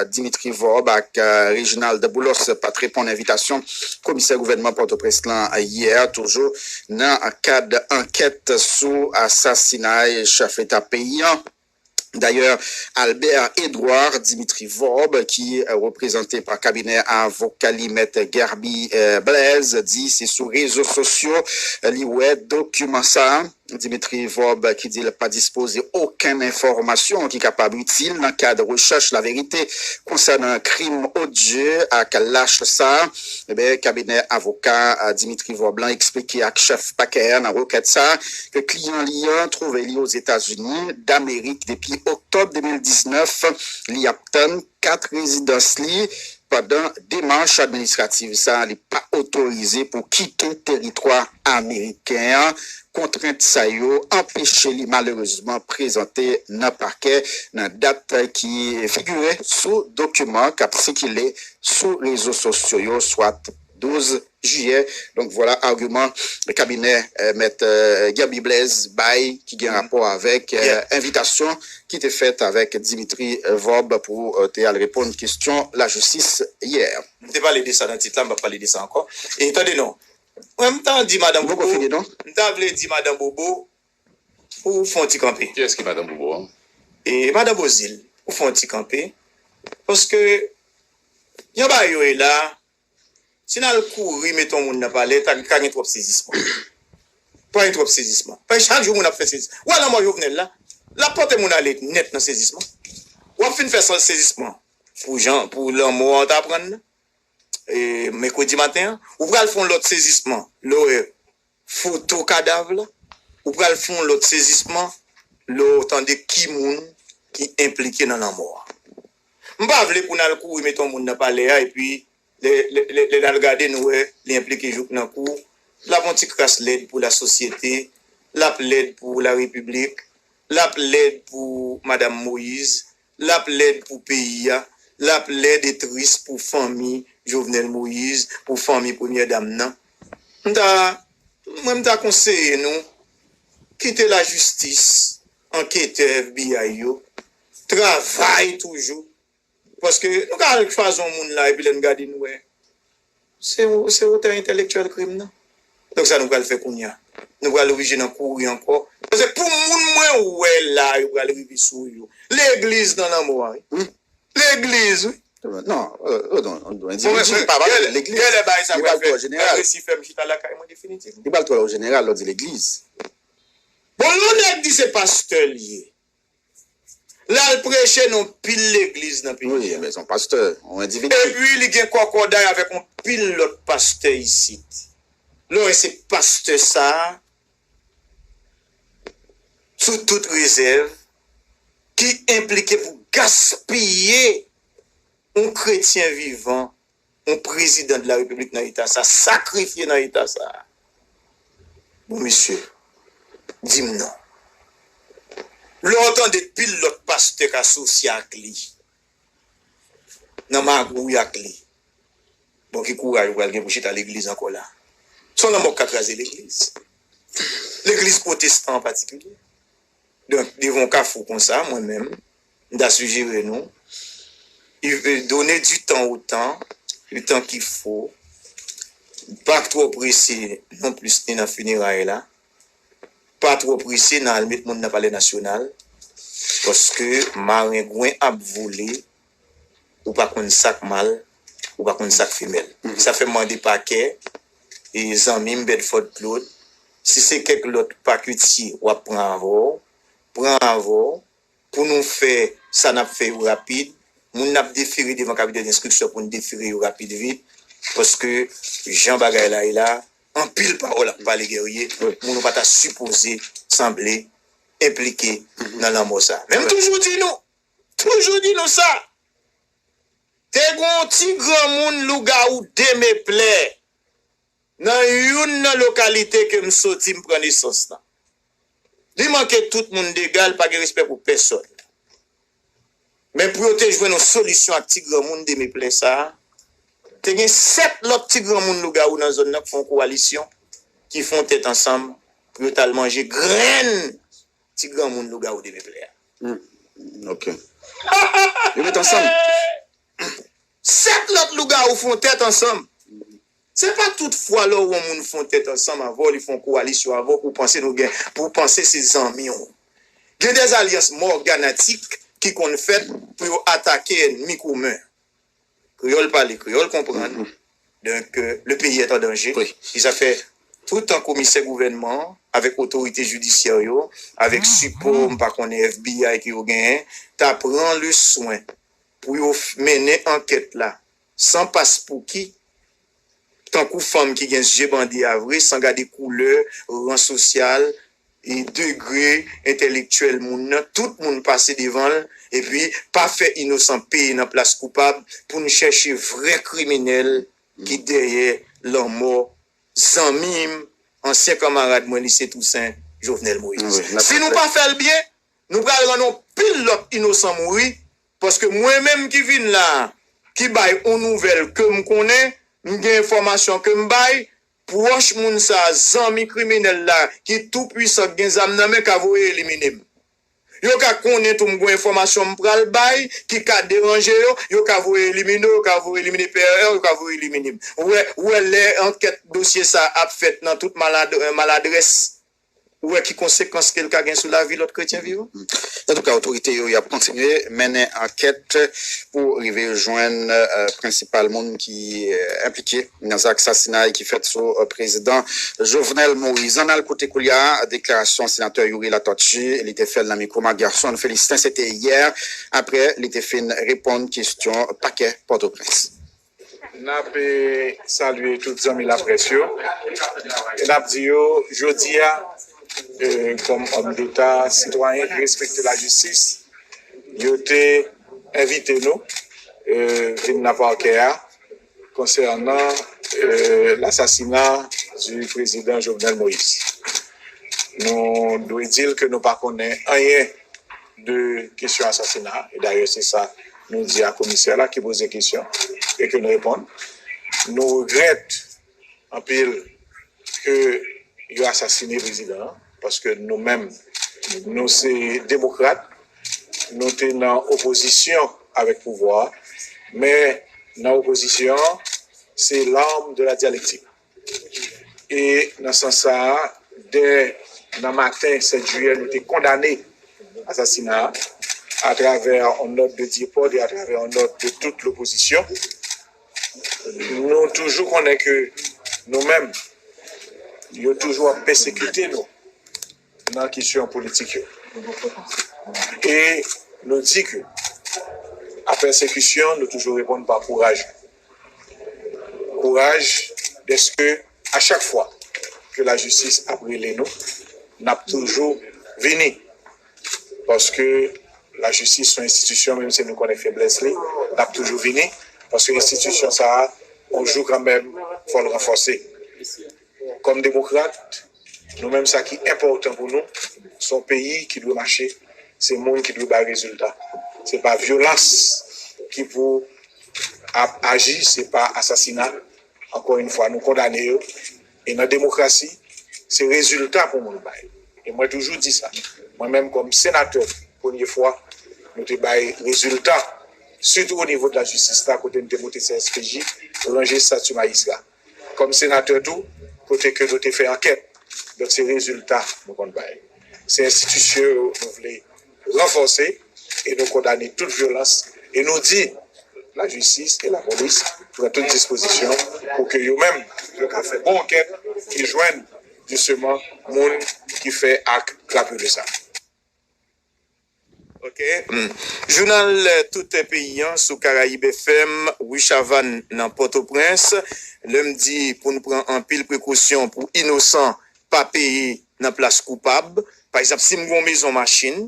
Dimitri Vorbe ak Reginald Boulos pa t reponn envitasyon komisè gouvènman Pòtoprens lan yè, toujou nan kad ankèt sou asasinay chèf leta peyi an. Dayè, Albert Edouard Dimitri Vorbe, ki reprezante pa kabinè avoka li, mèt Guerby Blaise, di se sou rezo sosyo li wè dokiman sa a. Dimitri Vorbe ki di l pa dispoze okenn enfòmasyon ki kapab itil nan kad rechèch laverite konsènan krim odye ak lach sa a. Ebyen, kabinè avoka Dimitri Vorbe lan eksplike ak chèf pakè a nan rekèt sa a ke kliyan li an twouve li Ozetazini Damerik depi oktòb de mil diznèf. Li ap tann kat rezidans li pandan demach administrativ sa a, li pa otorize pou kite teritwa ameriken an. Kontrent sa yo anpeche li malerezman prezante nan pakè nan dat ki figire sou dokiman k ap sikile sou rezo sosyo yo, swa douz jiyè. Donk, vwala agiman kabinè, eh, mèt, eh, Guerby Blaise bay ki gen rapò avèk, eh, envitasyon ki te fèt avèk Dimitri, eh, Vorbe pou, eh, te al reponn kesyon lajistis yè. M te pale de sa nan tit la, m p ap pale de sa ankò. E tande non, mwen m ta di madan Bobo, m ta vle di madan Bobo pou fè yon ti kanpe. Kiyès ki madan Bobo an? E madan Bozil, pou fè yon ti kanpe. Paske jan bagay yo ye la, si n al kouri met yon moun nan palè, ta ka gen twòp sezisman. Pa gen twòp sezisman. Paske chak jou moun ap fè sezisman. Ou wè lanmò Jovenel la, l ap pote moun ale nèt nan sezisman. W ap fin fè sezisman pou jan, pou lanmò an ta pran nan, e, mèkredi maten an. Ou pral fè yon lòt sezisman lè w wè foto kadav la. Ou pral fè yon lòt sezisman lè w tande ki moun ki enplike nan lanmò a. M pa vle pou n al kouri met yon moun nan palè a, epi lè, lè, lè, lè n al gade, nou wè li enplike jouk nan kou. L ap yon ti kras lèd pou lasosyete, l ap lèd pou larepiblik, l ap lèd pou madanm Moyiz, l ap lèd pou peyi a, l ap lèd e tris pou fanmi Jovenel Moïse, pou fanmi premyè dam nan. M ta, mwen m ta konseye nou, kite lajistis, anketè F B I yo, travay toujou. Paske nou ka al chwazi yon moun la, epi lè n gade nou wè, se, se otè entèlektyèl krim nan. Donk sa nou pral fè kounye a? Nou pral oblije nan kouri ankò. Paske pou moun mwen wè la, yo pral rive sou yo. Legliz nan lanmò a, wi. Legliz, wi. Non, euh, euh, non, non, individu, pa pale de legliz. Genlè bagay sa pral fè. Li pral twò jeneral. Resi fè m chita lakay mwen definitivman. Li pral twò jeneral, lè w di legliz. Bon, yon nèg di se pastè l ye. L al preche nan pil legliz nan peyi a. Wi, men se yon pastè, yon endividi. Epi li gen kòkòday avèk yon pil lòt pastè isit. Lè w wè se pastè sa a, sou tout rezèv, ki enplike pou gaspiye yon kretyen vivan, yon prezidan de la repiblik nan eta sa, sakrifye nan eta sa. Bon, mesye, di m non. Lè w tande pil lòt pastè k asosye ak li, nan magouy ak li, bon, ki kouraj ou pral gen pou chita legliz ankò la? Se yon lanmò k ka kraze legliz. Legliz pwotestan an patikilye. Donk, devan yon kafou konsa, mwen menm, m ta sijere nou, donner du temps au temps, le temps qu'il faut, pa twò prese non plis ni nan fineray la, pa twò prese nan al met moun nan Palè Nasyonal, paske marengwen ap vole, ou pa konn sa k mal, ou pa konn sa k femèl. Sa fè m mande pakè, e zanmi m Bedford Claude, si se kèk lòt paketye w ap pran avè w, pran avè w, pou nou fè sa n ap fè yo rapid, moun n ap defere devan kabinè denstriksyon pou n defere yo rapid vit, paske jan bagay la ye la, anpil pawòl ap pale, Guerrier, moun ou pa ta sipoze sanble enplike nan lanmò sa. Men m toujou di nou, toujou di nou sa, te gen yon ti granmoun lougawou Demeplè nan youn nan lokalite ke m soti, m pran nesans lan. Li manke tout moun dega, li pa gen respè pou pèsòn. Men pou yo te jwenn yon solisyon ak ti granmoun Demeplè sa a, te gen sèt lòt ti granmoun lougawou nan zòn nan ki fè yon kowalisyon, ki fè yon tèt ansanm pou yo t al manje grenn ti granmoun lougawou Demeplè a. Hmm. Ok. Yo met ansanm. Sèt lòt lougawou fè yon tèt ansanm. Se pa tout fwa lè w wè yon moun fè yon tèt ansanm avè w, li fè yon kowalisyon avè w, pou w panse nou gen, pou w panse se zanmi w. Gen dèzalyans mòganatik ki konn fèt pou yo atake ènmi komen. Kreyòl pale, kreyòl konprann. Donk, euh, le pays est en danger. Wi. Se sa k fè Toutan komisè gouvènman an, avèk otorite jidisyè yo, avèk sipò, m pa konnen, F B I ke yo genyen, ta pran le swen pou yo f- mennen ankèt la san paspouki, tankou fanm ki gen zye bandi a vre, san gade koulè, ran sosyal, e degre entèlektyèl moun nan, tout moun pase devan l, epi pa fè inosan peye nan plas koupab pou n chèche vrè kriminèl ki dèyè lanmò zanmi m, ansyen kanmarad mwen, lise Tousen, Jovenel Moïse. Si nou pa fè l byen, nou pral rann yon pil lòt inosan mouri, paske mwen menm ki vin la a, ki bay yon nouvèl ke m konnen, m gen enfòmasyon ke m bay, pwòch moun sa a, zanmi kriminèl la, ki tou pwisan, ki gen zam nan men, ka voye elimine m. Yo ka konnen tou m gen enfòmasyon m pral bay ki ka deranje yo, yo ka voye elimine w, yo ka voye elimine P R R, yo ka voye elimine m. Ou wè, ou wè lè ankèt dosye sa a ap fèt nan tout malad, maladrès, ou wè ki konsekans ke l ka gen sou lavi lòt kretyen vivan? Antouka, otorite yo y ap kontinye mennen ankèt pou rive jwenn prensipal moun ki enplike nan zak sasinay ki fèt sou prezidan Jovenel Moïse. Ann al koute koulye a deklarasyon senatè Youri Latortue, li te fè l nan mikwo Marc Garçon Félicien, se te yè, apre li te fin reponn kesyon pakè Pòtoprens. N ap salye tout zanmi laprès yo. E n ap di yo, jodi a, kòm òm deta, sitwayen ki respekte lajistis, yo te envite nou vin nan pakè a konsènan lasasina di prezidan Jovenel Moïse. Nou dwe di l ke nou pa konnen anyen de kesyon asasina a. E dayè, se sa nou di a komisè la ki poze kesyon e ke n reponn. Nou regrèt anpil ke yo asasine prezidan an, paske nou menm, nou se demokrat, nou te nan opozisyon avèk pouvwa a, men nan opozisyon an, se l'arme de la dialectique. E nan sans sa a, dè nan maten sèt jiyè, nou te kondane asasina a atravè yon nòt de depò e atravè yon nòt de tout lopozisyon. Nou toujou konnen ke nou menm, yo toujou ap pèsekite nou nan kesyon politik yo. E nou di ke a pèsekisyon, nou toujou reponn pa kouraj. Kouraj, dèske a chak fwa ke lajistis ap rele nou, n ap toujou vini. Paske lajistis se yon enstitisyon, menm si nou konnen feblès li, n ap toujou vini. Paske enstitisyon sa a, yon jou kanmenm, fò l ranfòse. Kòm demokrat, nou menm, sa ki enpòtan pou nou, se yon peyi ki dwe mache, se moun ki dwe bay rezilta. Se pa vyolans ki pou ap aji, se pa asasina. Ankò yon fwa, nou kondane yo. E nan demokrasi, se rezilta pou moun bay. E mwen toujou di sa. Mwen menm kòm senatè, premye fwa, nou te bay rezilta, sitou o nivo de lajistis la, kote n te moute C S P J, ranje estati majistra. Kòm senatè tou, kote ke nou te fè ankèt. Donk, se rezilta nou konn bay. Se enstitisyon yo nou vle ranfòse e nou kondane tout vyolans e nou di lajistis e lapolis pran tout dispozisyon pou ke yo menm, yo ka fè bon ankèt e jwenn, jisteman, moun ki fè ak krapile sa. Ok. Jounal Tout Peyi an sou Karayib F M, Wi Chavann nan Pòtoprens. Lè m di pou n pran anpil prekosyon pou inosan pa peye nan plas koupab. Pa egzanp, si m gen yon mezon machin,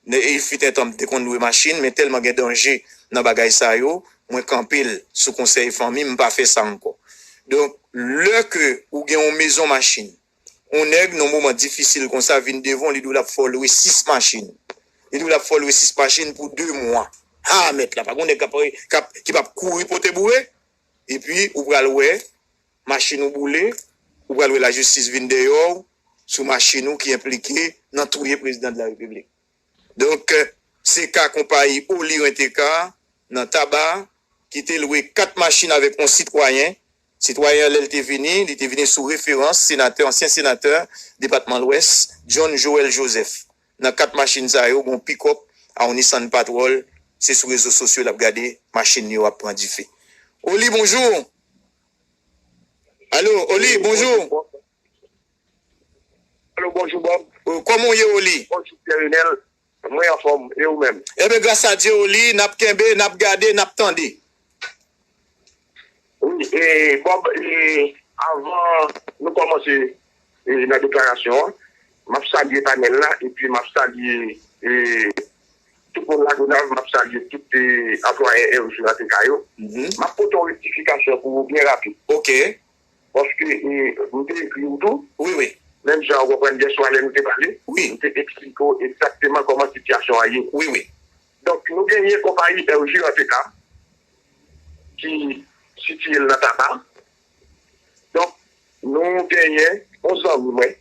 e il fut un temps m te konn lwe machin, men tèlman gen danje nan bagay sa yo, mwen kanpe l sou konsèy fanmi m, m pa fè sa ankò. Donk, lè ke ou gen yon mezon machin, yon nèg nan moman difisil konsa vin devan w, li di w l ap fè w lwe sis machin. Li di w l ap fè w lwe sis machin pou de mwa. Ha, mèt la, pa gen yon nèg k ap, k ap, ki p ap kouri pote boure. Epi, ou pral wè, machin ou boule, ou pral wè lajistis vin dèyè w sou machin ou ki enplike nan touye prezidan de la repiblik. Donk, se ka konpayi Oli Rent-A-Car nan Taba ki te lwe kat machin avèk yon sitwayen. Sitwayen an, lè l te vini, li te vini sou referans senatè, ansyen senatè depatman Lwès, John Joël Joseph. Nan kat machin sa yo, gen yon pikòp a yon Nissan Patrol. Se sou rezo sosyo l ap gade machin yo ap pran dife. Oli, bonjou. Alo, Oli, bonjou. Alo, bonjou Bob. Kòman w ye, Oli? Bonjou Pierre Renel. Mwen anfòm, e ou menm? Ebyen, gras a Dye, Oli, n ap kenbe, n ap gade, n ap tande. Wi, e, Bob, e, avan nou kòmanse e, nan deklarasyon an, m ap salye panèl la, epi m ap salye e, tout moun Lagonav, m ap salye tout e, anplwaye R J A T K yo. M ap pote yon rektifikasyon pou ou byen rapid. Ok. Paske e, m te ekri w tou. Wi, wi. Menm jan ou konprann yèswa lè nou te pale, wi, m te eksplike w egzakteman kòman sitiyasyon an ye. Wi, wi. Donk, nou genyen konpayi R J A T K ki sitiye l nan Taba. Donk, nou genyen yon zanmi mwen.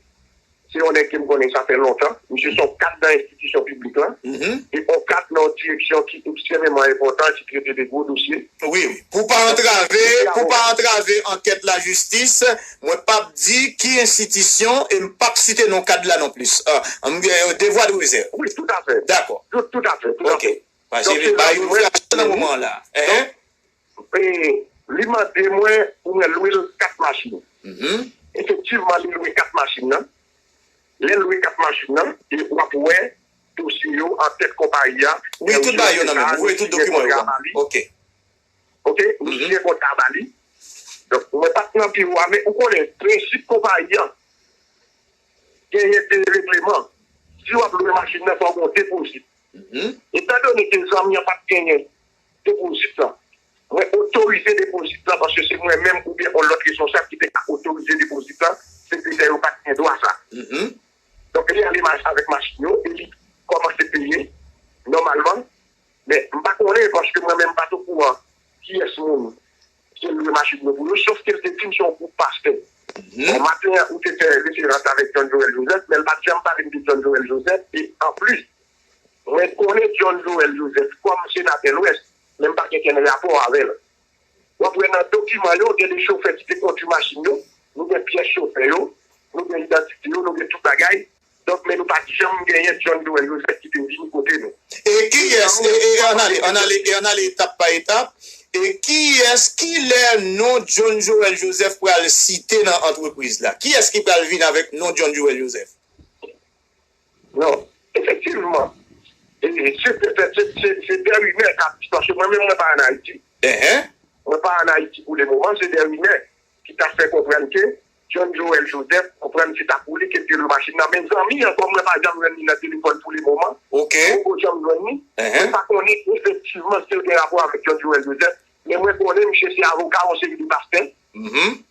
Se yon nèg ke m konnen sa fè lontan. Misye se yon kad nan enstitisyon piblik lan. E yon kad nan yon direksyon ki ekstrèmeman enpòtan, ki trete de gwo dosye. Wi, wi. Pou pa antrave, pou pa antrave ankèt lajistis, mwen p ap di ki enstitisyon e m p ap site non kad la non plis. Ah, m gen devwa de rezèv. Wi, toutafè. Dakò. Tout, toutafè, toutafè. Ok. Paske li bay yon enfòmasyon nan moman an la. Enhen. E, li mande mwen pou mwen lwe l kat machin. Efektivman, li lwe kat machin nan. Lè l lwe kat machin nan, e w ap wè dosye yo an tèt konpayi a. Wi, tout bagay yo nan men m. Ou voye tout dokiman yo ban m. Ok. Ok, nou siyen kontra a ba li. Donk, mwen pa t nan biwo a, men ou konnen, prensip konpayi an, genyen de regleman. Si w ap lwe machin nan, fò w gen yon depozit. Etandone ke zanmi an pa t genyen depozit lan, mwen otorize depozit lan paske se mwen menm oubyen yon lòt responsab ki te ka otorize depozit lan, sekretè yo pa t gen dwa sa. Donk, li ale mach-, avèk machin yo e li kòmanse peye nòmalman. Men, m pa konnen paske mwen menm m pa t okouran kiyès moun ki te lwe machin yo pou yo, sof ke l te di m se yon gwoup pastè. Bon, maten an, ou te fè referans avèk John Joel Joseph, men l pa t janm pale m de John Joel Joseph, e anplis, mwen konnen John Joel Joseph kòm senatè Lwès, men m pa gen kenn rapò avè l. W ap wè nan dokiman yo, gen de chofè ki te kondui machin yo, nou gen pyès chofè yo, nou gen idantite yo, nou gen tout bagay. Donk, men nou pa t janm genyen John Joel Joseph ki te vini kote nou. E kiyès, e, e, ann ale, ann ale, e ann ale etap pa etap. E kiyès, kilè non John Joel Joseph pral site nan antrepriz la? Kiyès ki pral vin avèk non John Joel Joseph? Non, efektivman. E, se, se, se, se, se de rimè k ap di, paske mwen menm, mwen pa ann Ayiti. Mwen pa ann Ayiti pou le moman, se de rimè ki ta fè konprann ke John Joel Joseph, konprann se ta pou li ke l te lwe machin nan. Men zanmi an, kòm mwen pa janm jwenn li nan telefòn pou le moman, mwen poko janm jwenn li, mwen pa konnen efektivman si l gen rapò avèk John Joel Joseph, men mwen konnen misye se avoka yon seri de pastè.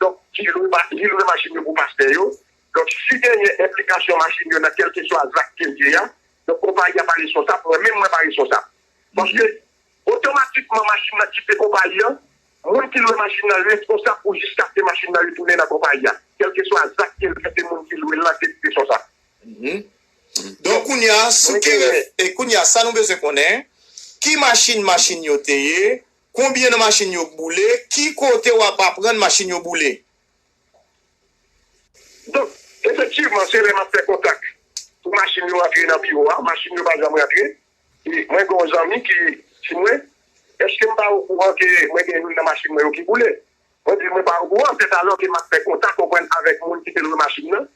Donk, ki lwe ma-, li lwe machin yo pou pastè yo. Donk, si genyen enplikasyon machin yo nan kèlkeswa zak ke l ye a, donk, konpayi a pa responsab, mwen menm mwen pa responsab. Paske, otomatikman, machin nan kite konpayi an, moun ki lwe machin nan responsab pou jiskaske machin nan retounen nan konpayi a. Kèlkeswa zak ke l fè, se moun ki lwe l lan ki responsab. Donk, kounye a, sou ki rèv, e kounye a, sa nou bezwen konnen, ki machin machin yo te ye, konbyen nan machin yo k boule, ki kote w ap aprann machin yo boule? Donk, efektivman, se lè m ap fè kontak pou machin yo antre nan biwo a, machin yo pa janm rantre. E mwen gen yon zanmi ki di mwen, èske m pa okouran ke mwen gen youn nan machin mwen yo ki boule? Mwen di l mwen pa okouran, sètalò ke m ap fè kontak, konprann, avèk moun ki te lwe machin nan,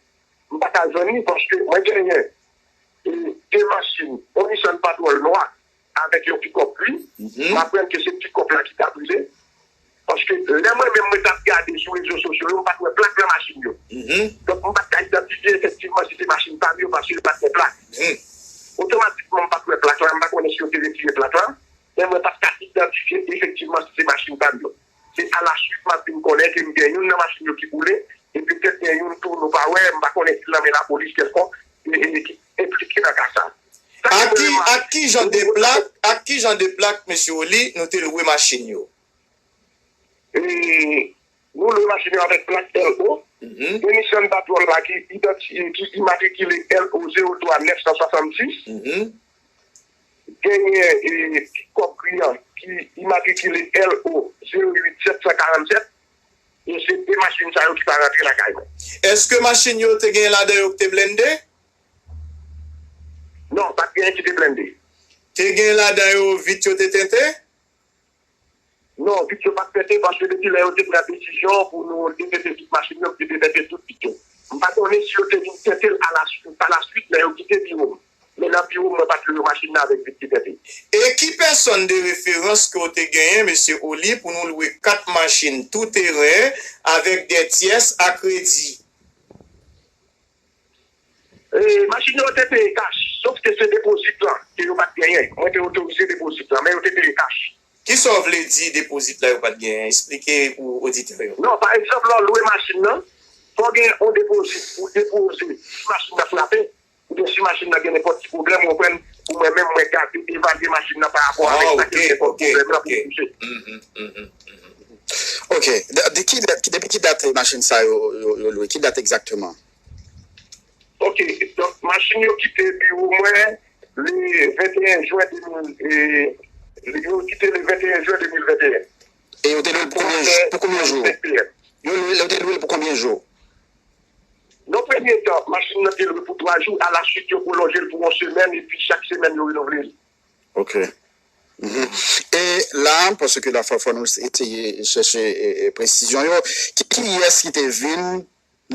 m pa ka jwenn li, paske mwen genyen e, de machin, yon Nissan Patrol nwa, avèk yon pikòp gri. M aprann ke se pikòp la ki ta brile. Paske lè mwen menm mwen t ap gade sou rezo sosyo yo, m pa t wè plak nan machin yo. Donk, m pa t ka idantifye efektivman si se machin pa m yo, paske yo pa t gen plak. Otomatikman, m pa t wè plak la, m pa konnen si yo te retire plak la, men mwen pa t ka idantifye efektivman si se machin pa m yo. Se alaswit m ap vin konnen ke m gen youn nan machin yo ki boule, e petèt gen youn tou nou pa wè, m pa konnen si l nan men lapolis kèlkonk, e, e, ki enplike nan ka sa. Ak ki, ak ki jan de plak, ak ki jan de plak, mesye Oli, nou te lwe machin yo? E, nou lwe machin yo avèk plak L O. Gen Nissan Patrol la ki idanti-, ki imatrikile L O zewo twa nèf san swasann sis. Genyen, e, pikòp gri an ki imatrikile L O zewo uit sèt san karannsèt. E se de machin sa yo ki pa rantre lakay mwen. Èske machin yo te gen ladan yo ki te blende? Non, pa t gen ki te blende. Te gen ladan yo vit yo te tente? Non, vit yo pa t tente, paske depi lè yo te pran desizyon pou nou detente tout machin yo, m te detente tout vit yo. M pa konnen si yo te vin tente l alaswit, pa laswit, lè yo kite biwo m. Men nan biwo m, mwen pa t lwe machin nan avèk vit ki tente. E ki pèsòn de referans ke w te genyen, mesye Oli, pou nou lwe kat machin tou teren avèk de tyès a kredi? E, machin yo te peye kach, sof ke se depozit lan ke yo pa t genyen. Mwen te otorize depozit lan, men yo te peye kach. Kisa w vle di depozit la yo pa t genyen? Esplike pou oditè yo. Non, pa egzanp, lè w lwe machin nan, fò w gen yon depozit pou depoze si machin nan frape, oubyen si machin nan gen nenpòt ti pwoblèm, ou konprann, pou mwen menm, mwen gade, evalye machin nan pa rapò avèk sa ke gen kòm pwoblèm nan pou m touche. Ok. De, de ki, de, depi ki dat machin sa yo, yo, yo lwe? Ki dat egzakteman? Ok. Donk, machin yo kite biwo mwen le venteyen jen de mil, e, yo kite le venteyen jen de mil venteyen. E yo te lwe l pou konbyen, pou konbyen jou? Yo, lwe- yo te lwe l pou konbyen jou? Nan premye tan, machin nan te lwe pou twa jou, alaswit yo pwolonje l pou yon semèn, epi chak semèn yo renouvle l. Ok. Mhm. E la, paske la fò, fò nou eseye chèche e, e, presizyon yo. Ki, kiyès ki te vin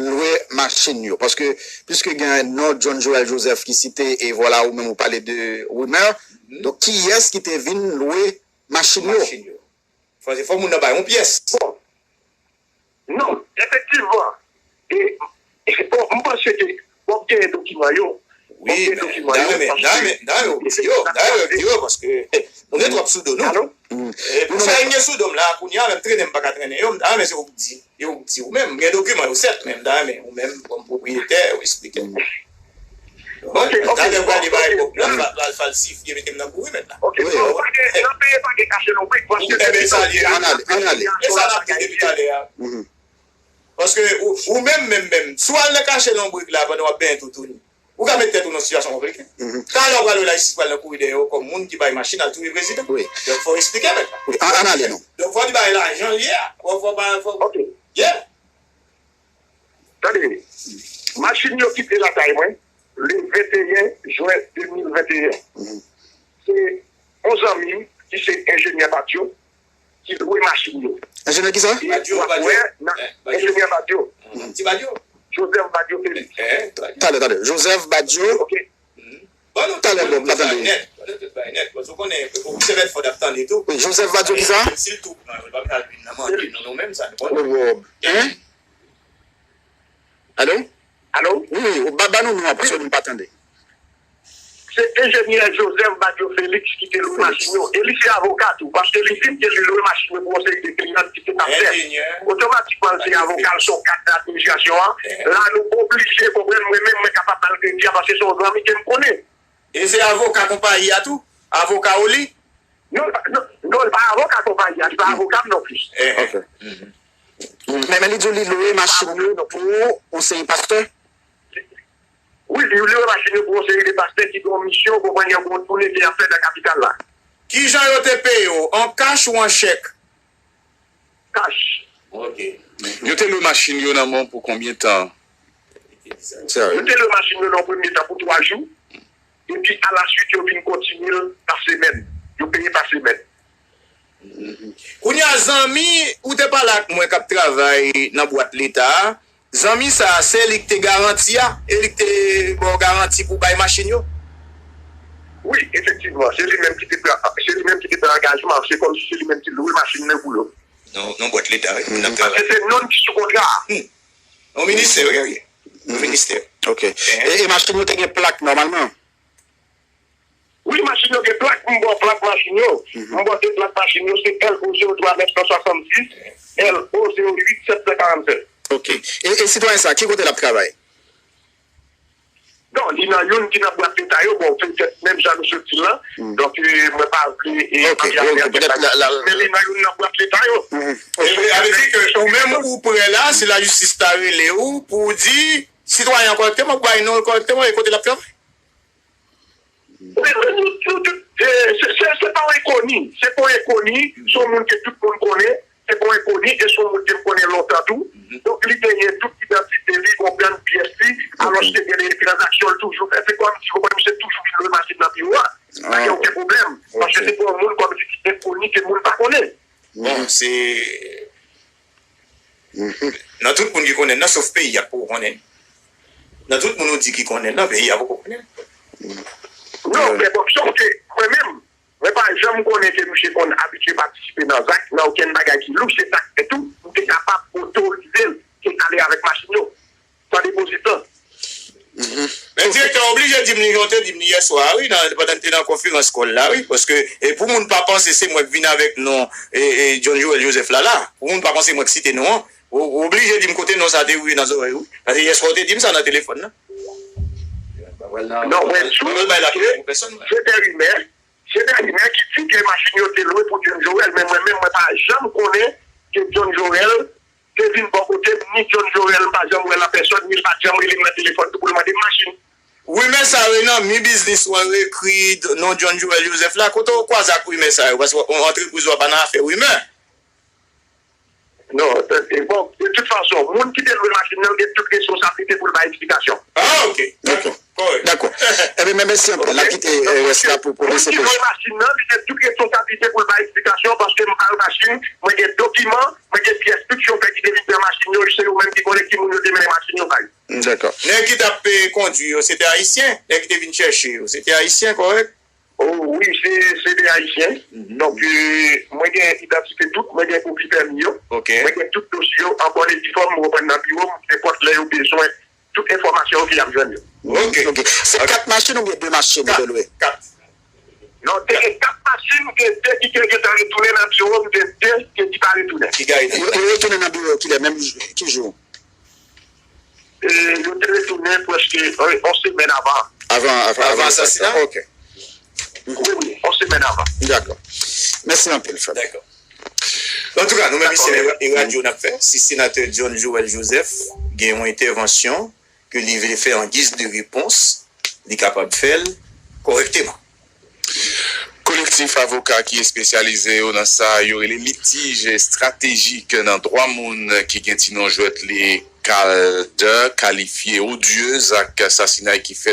lwe machin yo? Paske, piske gen non John Joel Joseph ki site, e vwala ou menm ou pale de rimè, donk kiyès ki te vin lwe machin yo? Fò, fò moun nan bay yon pyès. Bon. Non, efektivman. E, e, bon, m panse ke w ap genyen dokiman yo. W ap Wi, genyen men, dokiman yo. Dayè, men, Dayè, men, Dayè, yo di yo, Dayè, yo di yo, paske, eh, nou gen twòp sou do nou. Alo? Eh, pou sa, gen sou do m la, kounye a, menm trennen m pa ka trennen yo, Dayè, men se ou k di, yo k di ou menm, m gen dokiman yo, sèt, men Dayè, men ou menm, kòm pwopriyetè, ou esplike m. Bon, Ok, ok, talè, m prale ok, bay Bob, ok. Ann al falsifye, mete m nan kouri mèt la. Ok, non, pa gen, nan peyi pa gen kache lonbrik, paske Ebyen, sa l ye. Ann ale, ann ale. E sa n ap di depi talè a. Mhm. Paske ou, ou menm, menm, menm, si w al nan kache lonbrik la pandan w ap benyen toutouni, ou ka met tèt ou nan sitiyasyon konplike. Mhm. Talè w pral wè lajistis pral nan kouri dèyè w kòm moun ki bay machin al touye prezidan. Wi. Donk, fò w eksplike, menm. Wi, ann, ann ale non. Donk, fò w di bagay la jan l ye a. Fò, fò, fò, fò, Ok. yeah. Tande, machin yo kite lakay mwen le venteyen jen de mil venteyen. Mhm. Se yon zanmi m ki se enjenyè Badio ki lwe machin yo. Enjenyè ki sa? E Badio, w ap Badio. wè nan Eh, Badio. Enjenyè Badio, Ti Badio. Joseph Badio Felix. Eh, Badio. Talè, talè. Joseph Badio. Ok. Bon, nou Talè, tout, Bob, nou tout tande. Bay nèt. Bon, nou tout bay nèt. Bon, si w konnen, ou se mèt fò t ap tande tou. Wi, Joseph Badio ki sa? Si l tou pran, li pa pral vin nan mande non nou menm, sa nou konnen. Bob. Hein? Alo? Alo? Wi, wi, ba, ba nou non an, paske nou pa tande. Se enjenyè Joseph Badio Felix ki te lwe machin yo. E li se avoka tou, paske li di m ke li lwe machin yo pou yon seri de kliyan ki se pastè. Enjenyè. Otomatikman, l se avoka, l se yon kad nan administrasyon an. La, nou oblije konprann mwen menm, mwen kapab ba l kredi a, paske se yon zanmi ke m konnen. E se avoka konpayi a tou? Avoka Oli? Non, non, non, li pa avoka konpayi a, li pa avoka m non plis. Eh, Ok. Men, men li di w li lwe machin yo pou yon seri pastè? Wi, li lwe machin yo pou yon seri de pastè ki gen yon misyon, konprann yon gwo toune ke y ap fè nan kapital la. Kijan yo te peye w? An kach ou an chèk? Kach. Ok. Yo te lwe machin yo nan men w pou konbyen tan? Yo te lwe machin yo nan yon premye tan pou twa jou. Epi alaswit, yo vin kontinye l pa semèn. Yo peye pa semèn. Kounye a, zanmi ou te pale ak mwen k ap travay nan bwat leta a, zanmi sa a, se li k te garanti a? E li k te ba w garanti pou w bay machin yo? Wi, efektivman. Se li menm ki te pran, se li menm ki te pran angajman an. Se kòmsi se li menm ki lwe machin nan pou yo. Non, non, bwat leta, wi. N ap Paske travay. Se nonm ki sou kontra a. Yon ministè, wi, wi. Yon ministè. Ok. E, e machin yo te gen plak nòmalman? Wi, machin yo gen plak, m ba w plak machin yo. M ba w de plak machin yo, se L O zewo twa nèf san swasannsis, L O zewo uit sèt san karannsèt. Ok. E, e sitwayen sa, ki kote l ap travay? Non, li nan youn ki nan bwat leta yo, bon, petèt menm jan nou sot di l lan. Donk, e, mwen pa vle, e, Ok, antre afè ok, a petèt la, la, la. Men li nan youn nan bwat leta yo. E, e, sa vle di ke ou menm ou prè la, si lajistis ta rele w pou w di sitwayen an kòrèkteman, pou bay non l kòrèkteman, e kote l ap travay. Men, men nou, nou tout, e, se, se, se pa yon enkoni. Se pa yon enkoni, se yon moun ke tout moun konnen. Se pa yon enkoni, e se yon moun ke m konnen lontan tou. Donk, li genyen tout idantite li, konprann pyès li, alòske gen de tranzaksyon l toujou fè. Se kòmsi, ou konprann, misye toujou vin lwe machin nan biwo a. Pa gen okenn pwoblèm. Paske se pa yon moun kòmsi ki enkoni, ke moun pa konnen. Bon, se nan tout moun ki konnen nan, sof peyi a, pou w konnen. nan tout moun ou di ki konnen l nan peyi a poko konnen l. Non, men bon, sòf ke mwen menm, mwen pa janm konnen ke misye konn abitye patisipe nan zak, nan okenn bagay ki louch, se sa k fè tou, m te kapab otorize l ke ale avèk machin yo, san depoze tan. Men direktè a oblije di m li, jan w te di m li yè swa a, wi, nan, pandan n te nan konferans kòl la, wi, paske, e, pou moun pa panse se mwen k vin avèk non, e, e, John Joel Joseph la, la, pou moun pa panse mwen k site non an, ou, ou oblije di m kote non sa te rive nan zòrèy ou, paske yè swa w te di m sa nan telefòn nan. Non, mwen di w, se te rimè, se te rimè ki di ke machin yo te lwe pou John Joel, men mwen menm, mwen pa janm konnen ke John Joel te vin bò kote m, ni John Joel, m pa janm wè l an pèsòn, ni l pa t janm rele m nan telefòn tou pou l mande m machin. Rimè sa yo nan Mi Biznis ou an yo ekri non John Joel Joseph la, kote w kwaze ak rimè sa yo? Paske yon antrepriz ou a pa nan afè rimè. Non, e, bon, de tout fason, moun ki te lwe machin nan gen tout responsablite pou l bay eksplikasyon. Ah, ok. Dakò. Dakò. Ebyen, men mèsi anpil. N ap kite, e, rès la pou, pou moun ki lwe machin nan, li gen tout responsablite pou l bay eksplikasyon, paske m pa lwe machin, mwen gen dokiman, mwen gen pyès tout yo fè ki te vin pran machin yo, se yo menm ki konnen ki moun yo te mennen machin yo bay. Dakò. Nèg ki t ap, e, kondwi yo, se te ayisyen? Nèg ki te vin chèche yo, se te ayisyen, kòrèk? Oh, wi, se, se de ayisyen. Donk, e, mwen gen idantite tout, mwen gen kopi pèmi yo. Ok. Mwen gen tout dosye yo an bòn e di fòm, m reprann nan biwo m, nenpòt lè yo bezwen tout enfòmasyon yo ki y ap jwenn yo. Ok. Ok. Se kat machin oubyen de machin ou te lwe? Kat. Non, te gen kat machin, gen de ki te gentan retounen nan biwo m, gen de ki pa retounen. Ki gaye? Yo, yo retounen nan biwo kilè? Menm jou, ki jou? E, yo te retounen prèske, e, yon semèn avan. Avan, avan, avan asasina? Ok. Wi, wi, yon semèn avan. Dakò. Mèsi anpil, frè m. Dakò. Antouka, nou menm isi, e radyo n ap fè. Si senatè John Joel Joseph gen yon entèvansyon ke li vle fè an giz de repons, li kapab fè l kòrèkteman. Kolektif avoka ki espesyalize yo nan sa yo rele litij estratejik nan dwa moun ki gen ti non jwèt li, CALD, kalifye odyez ak sasinay ki fèt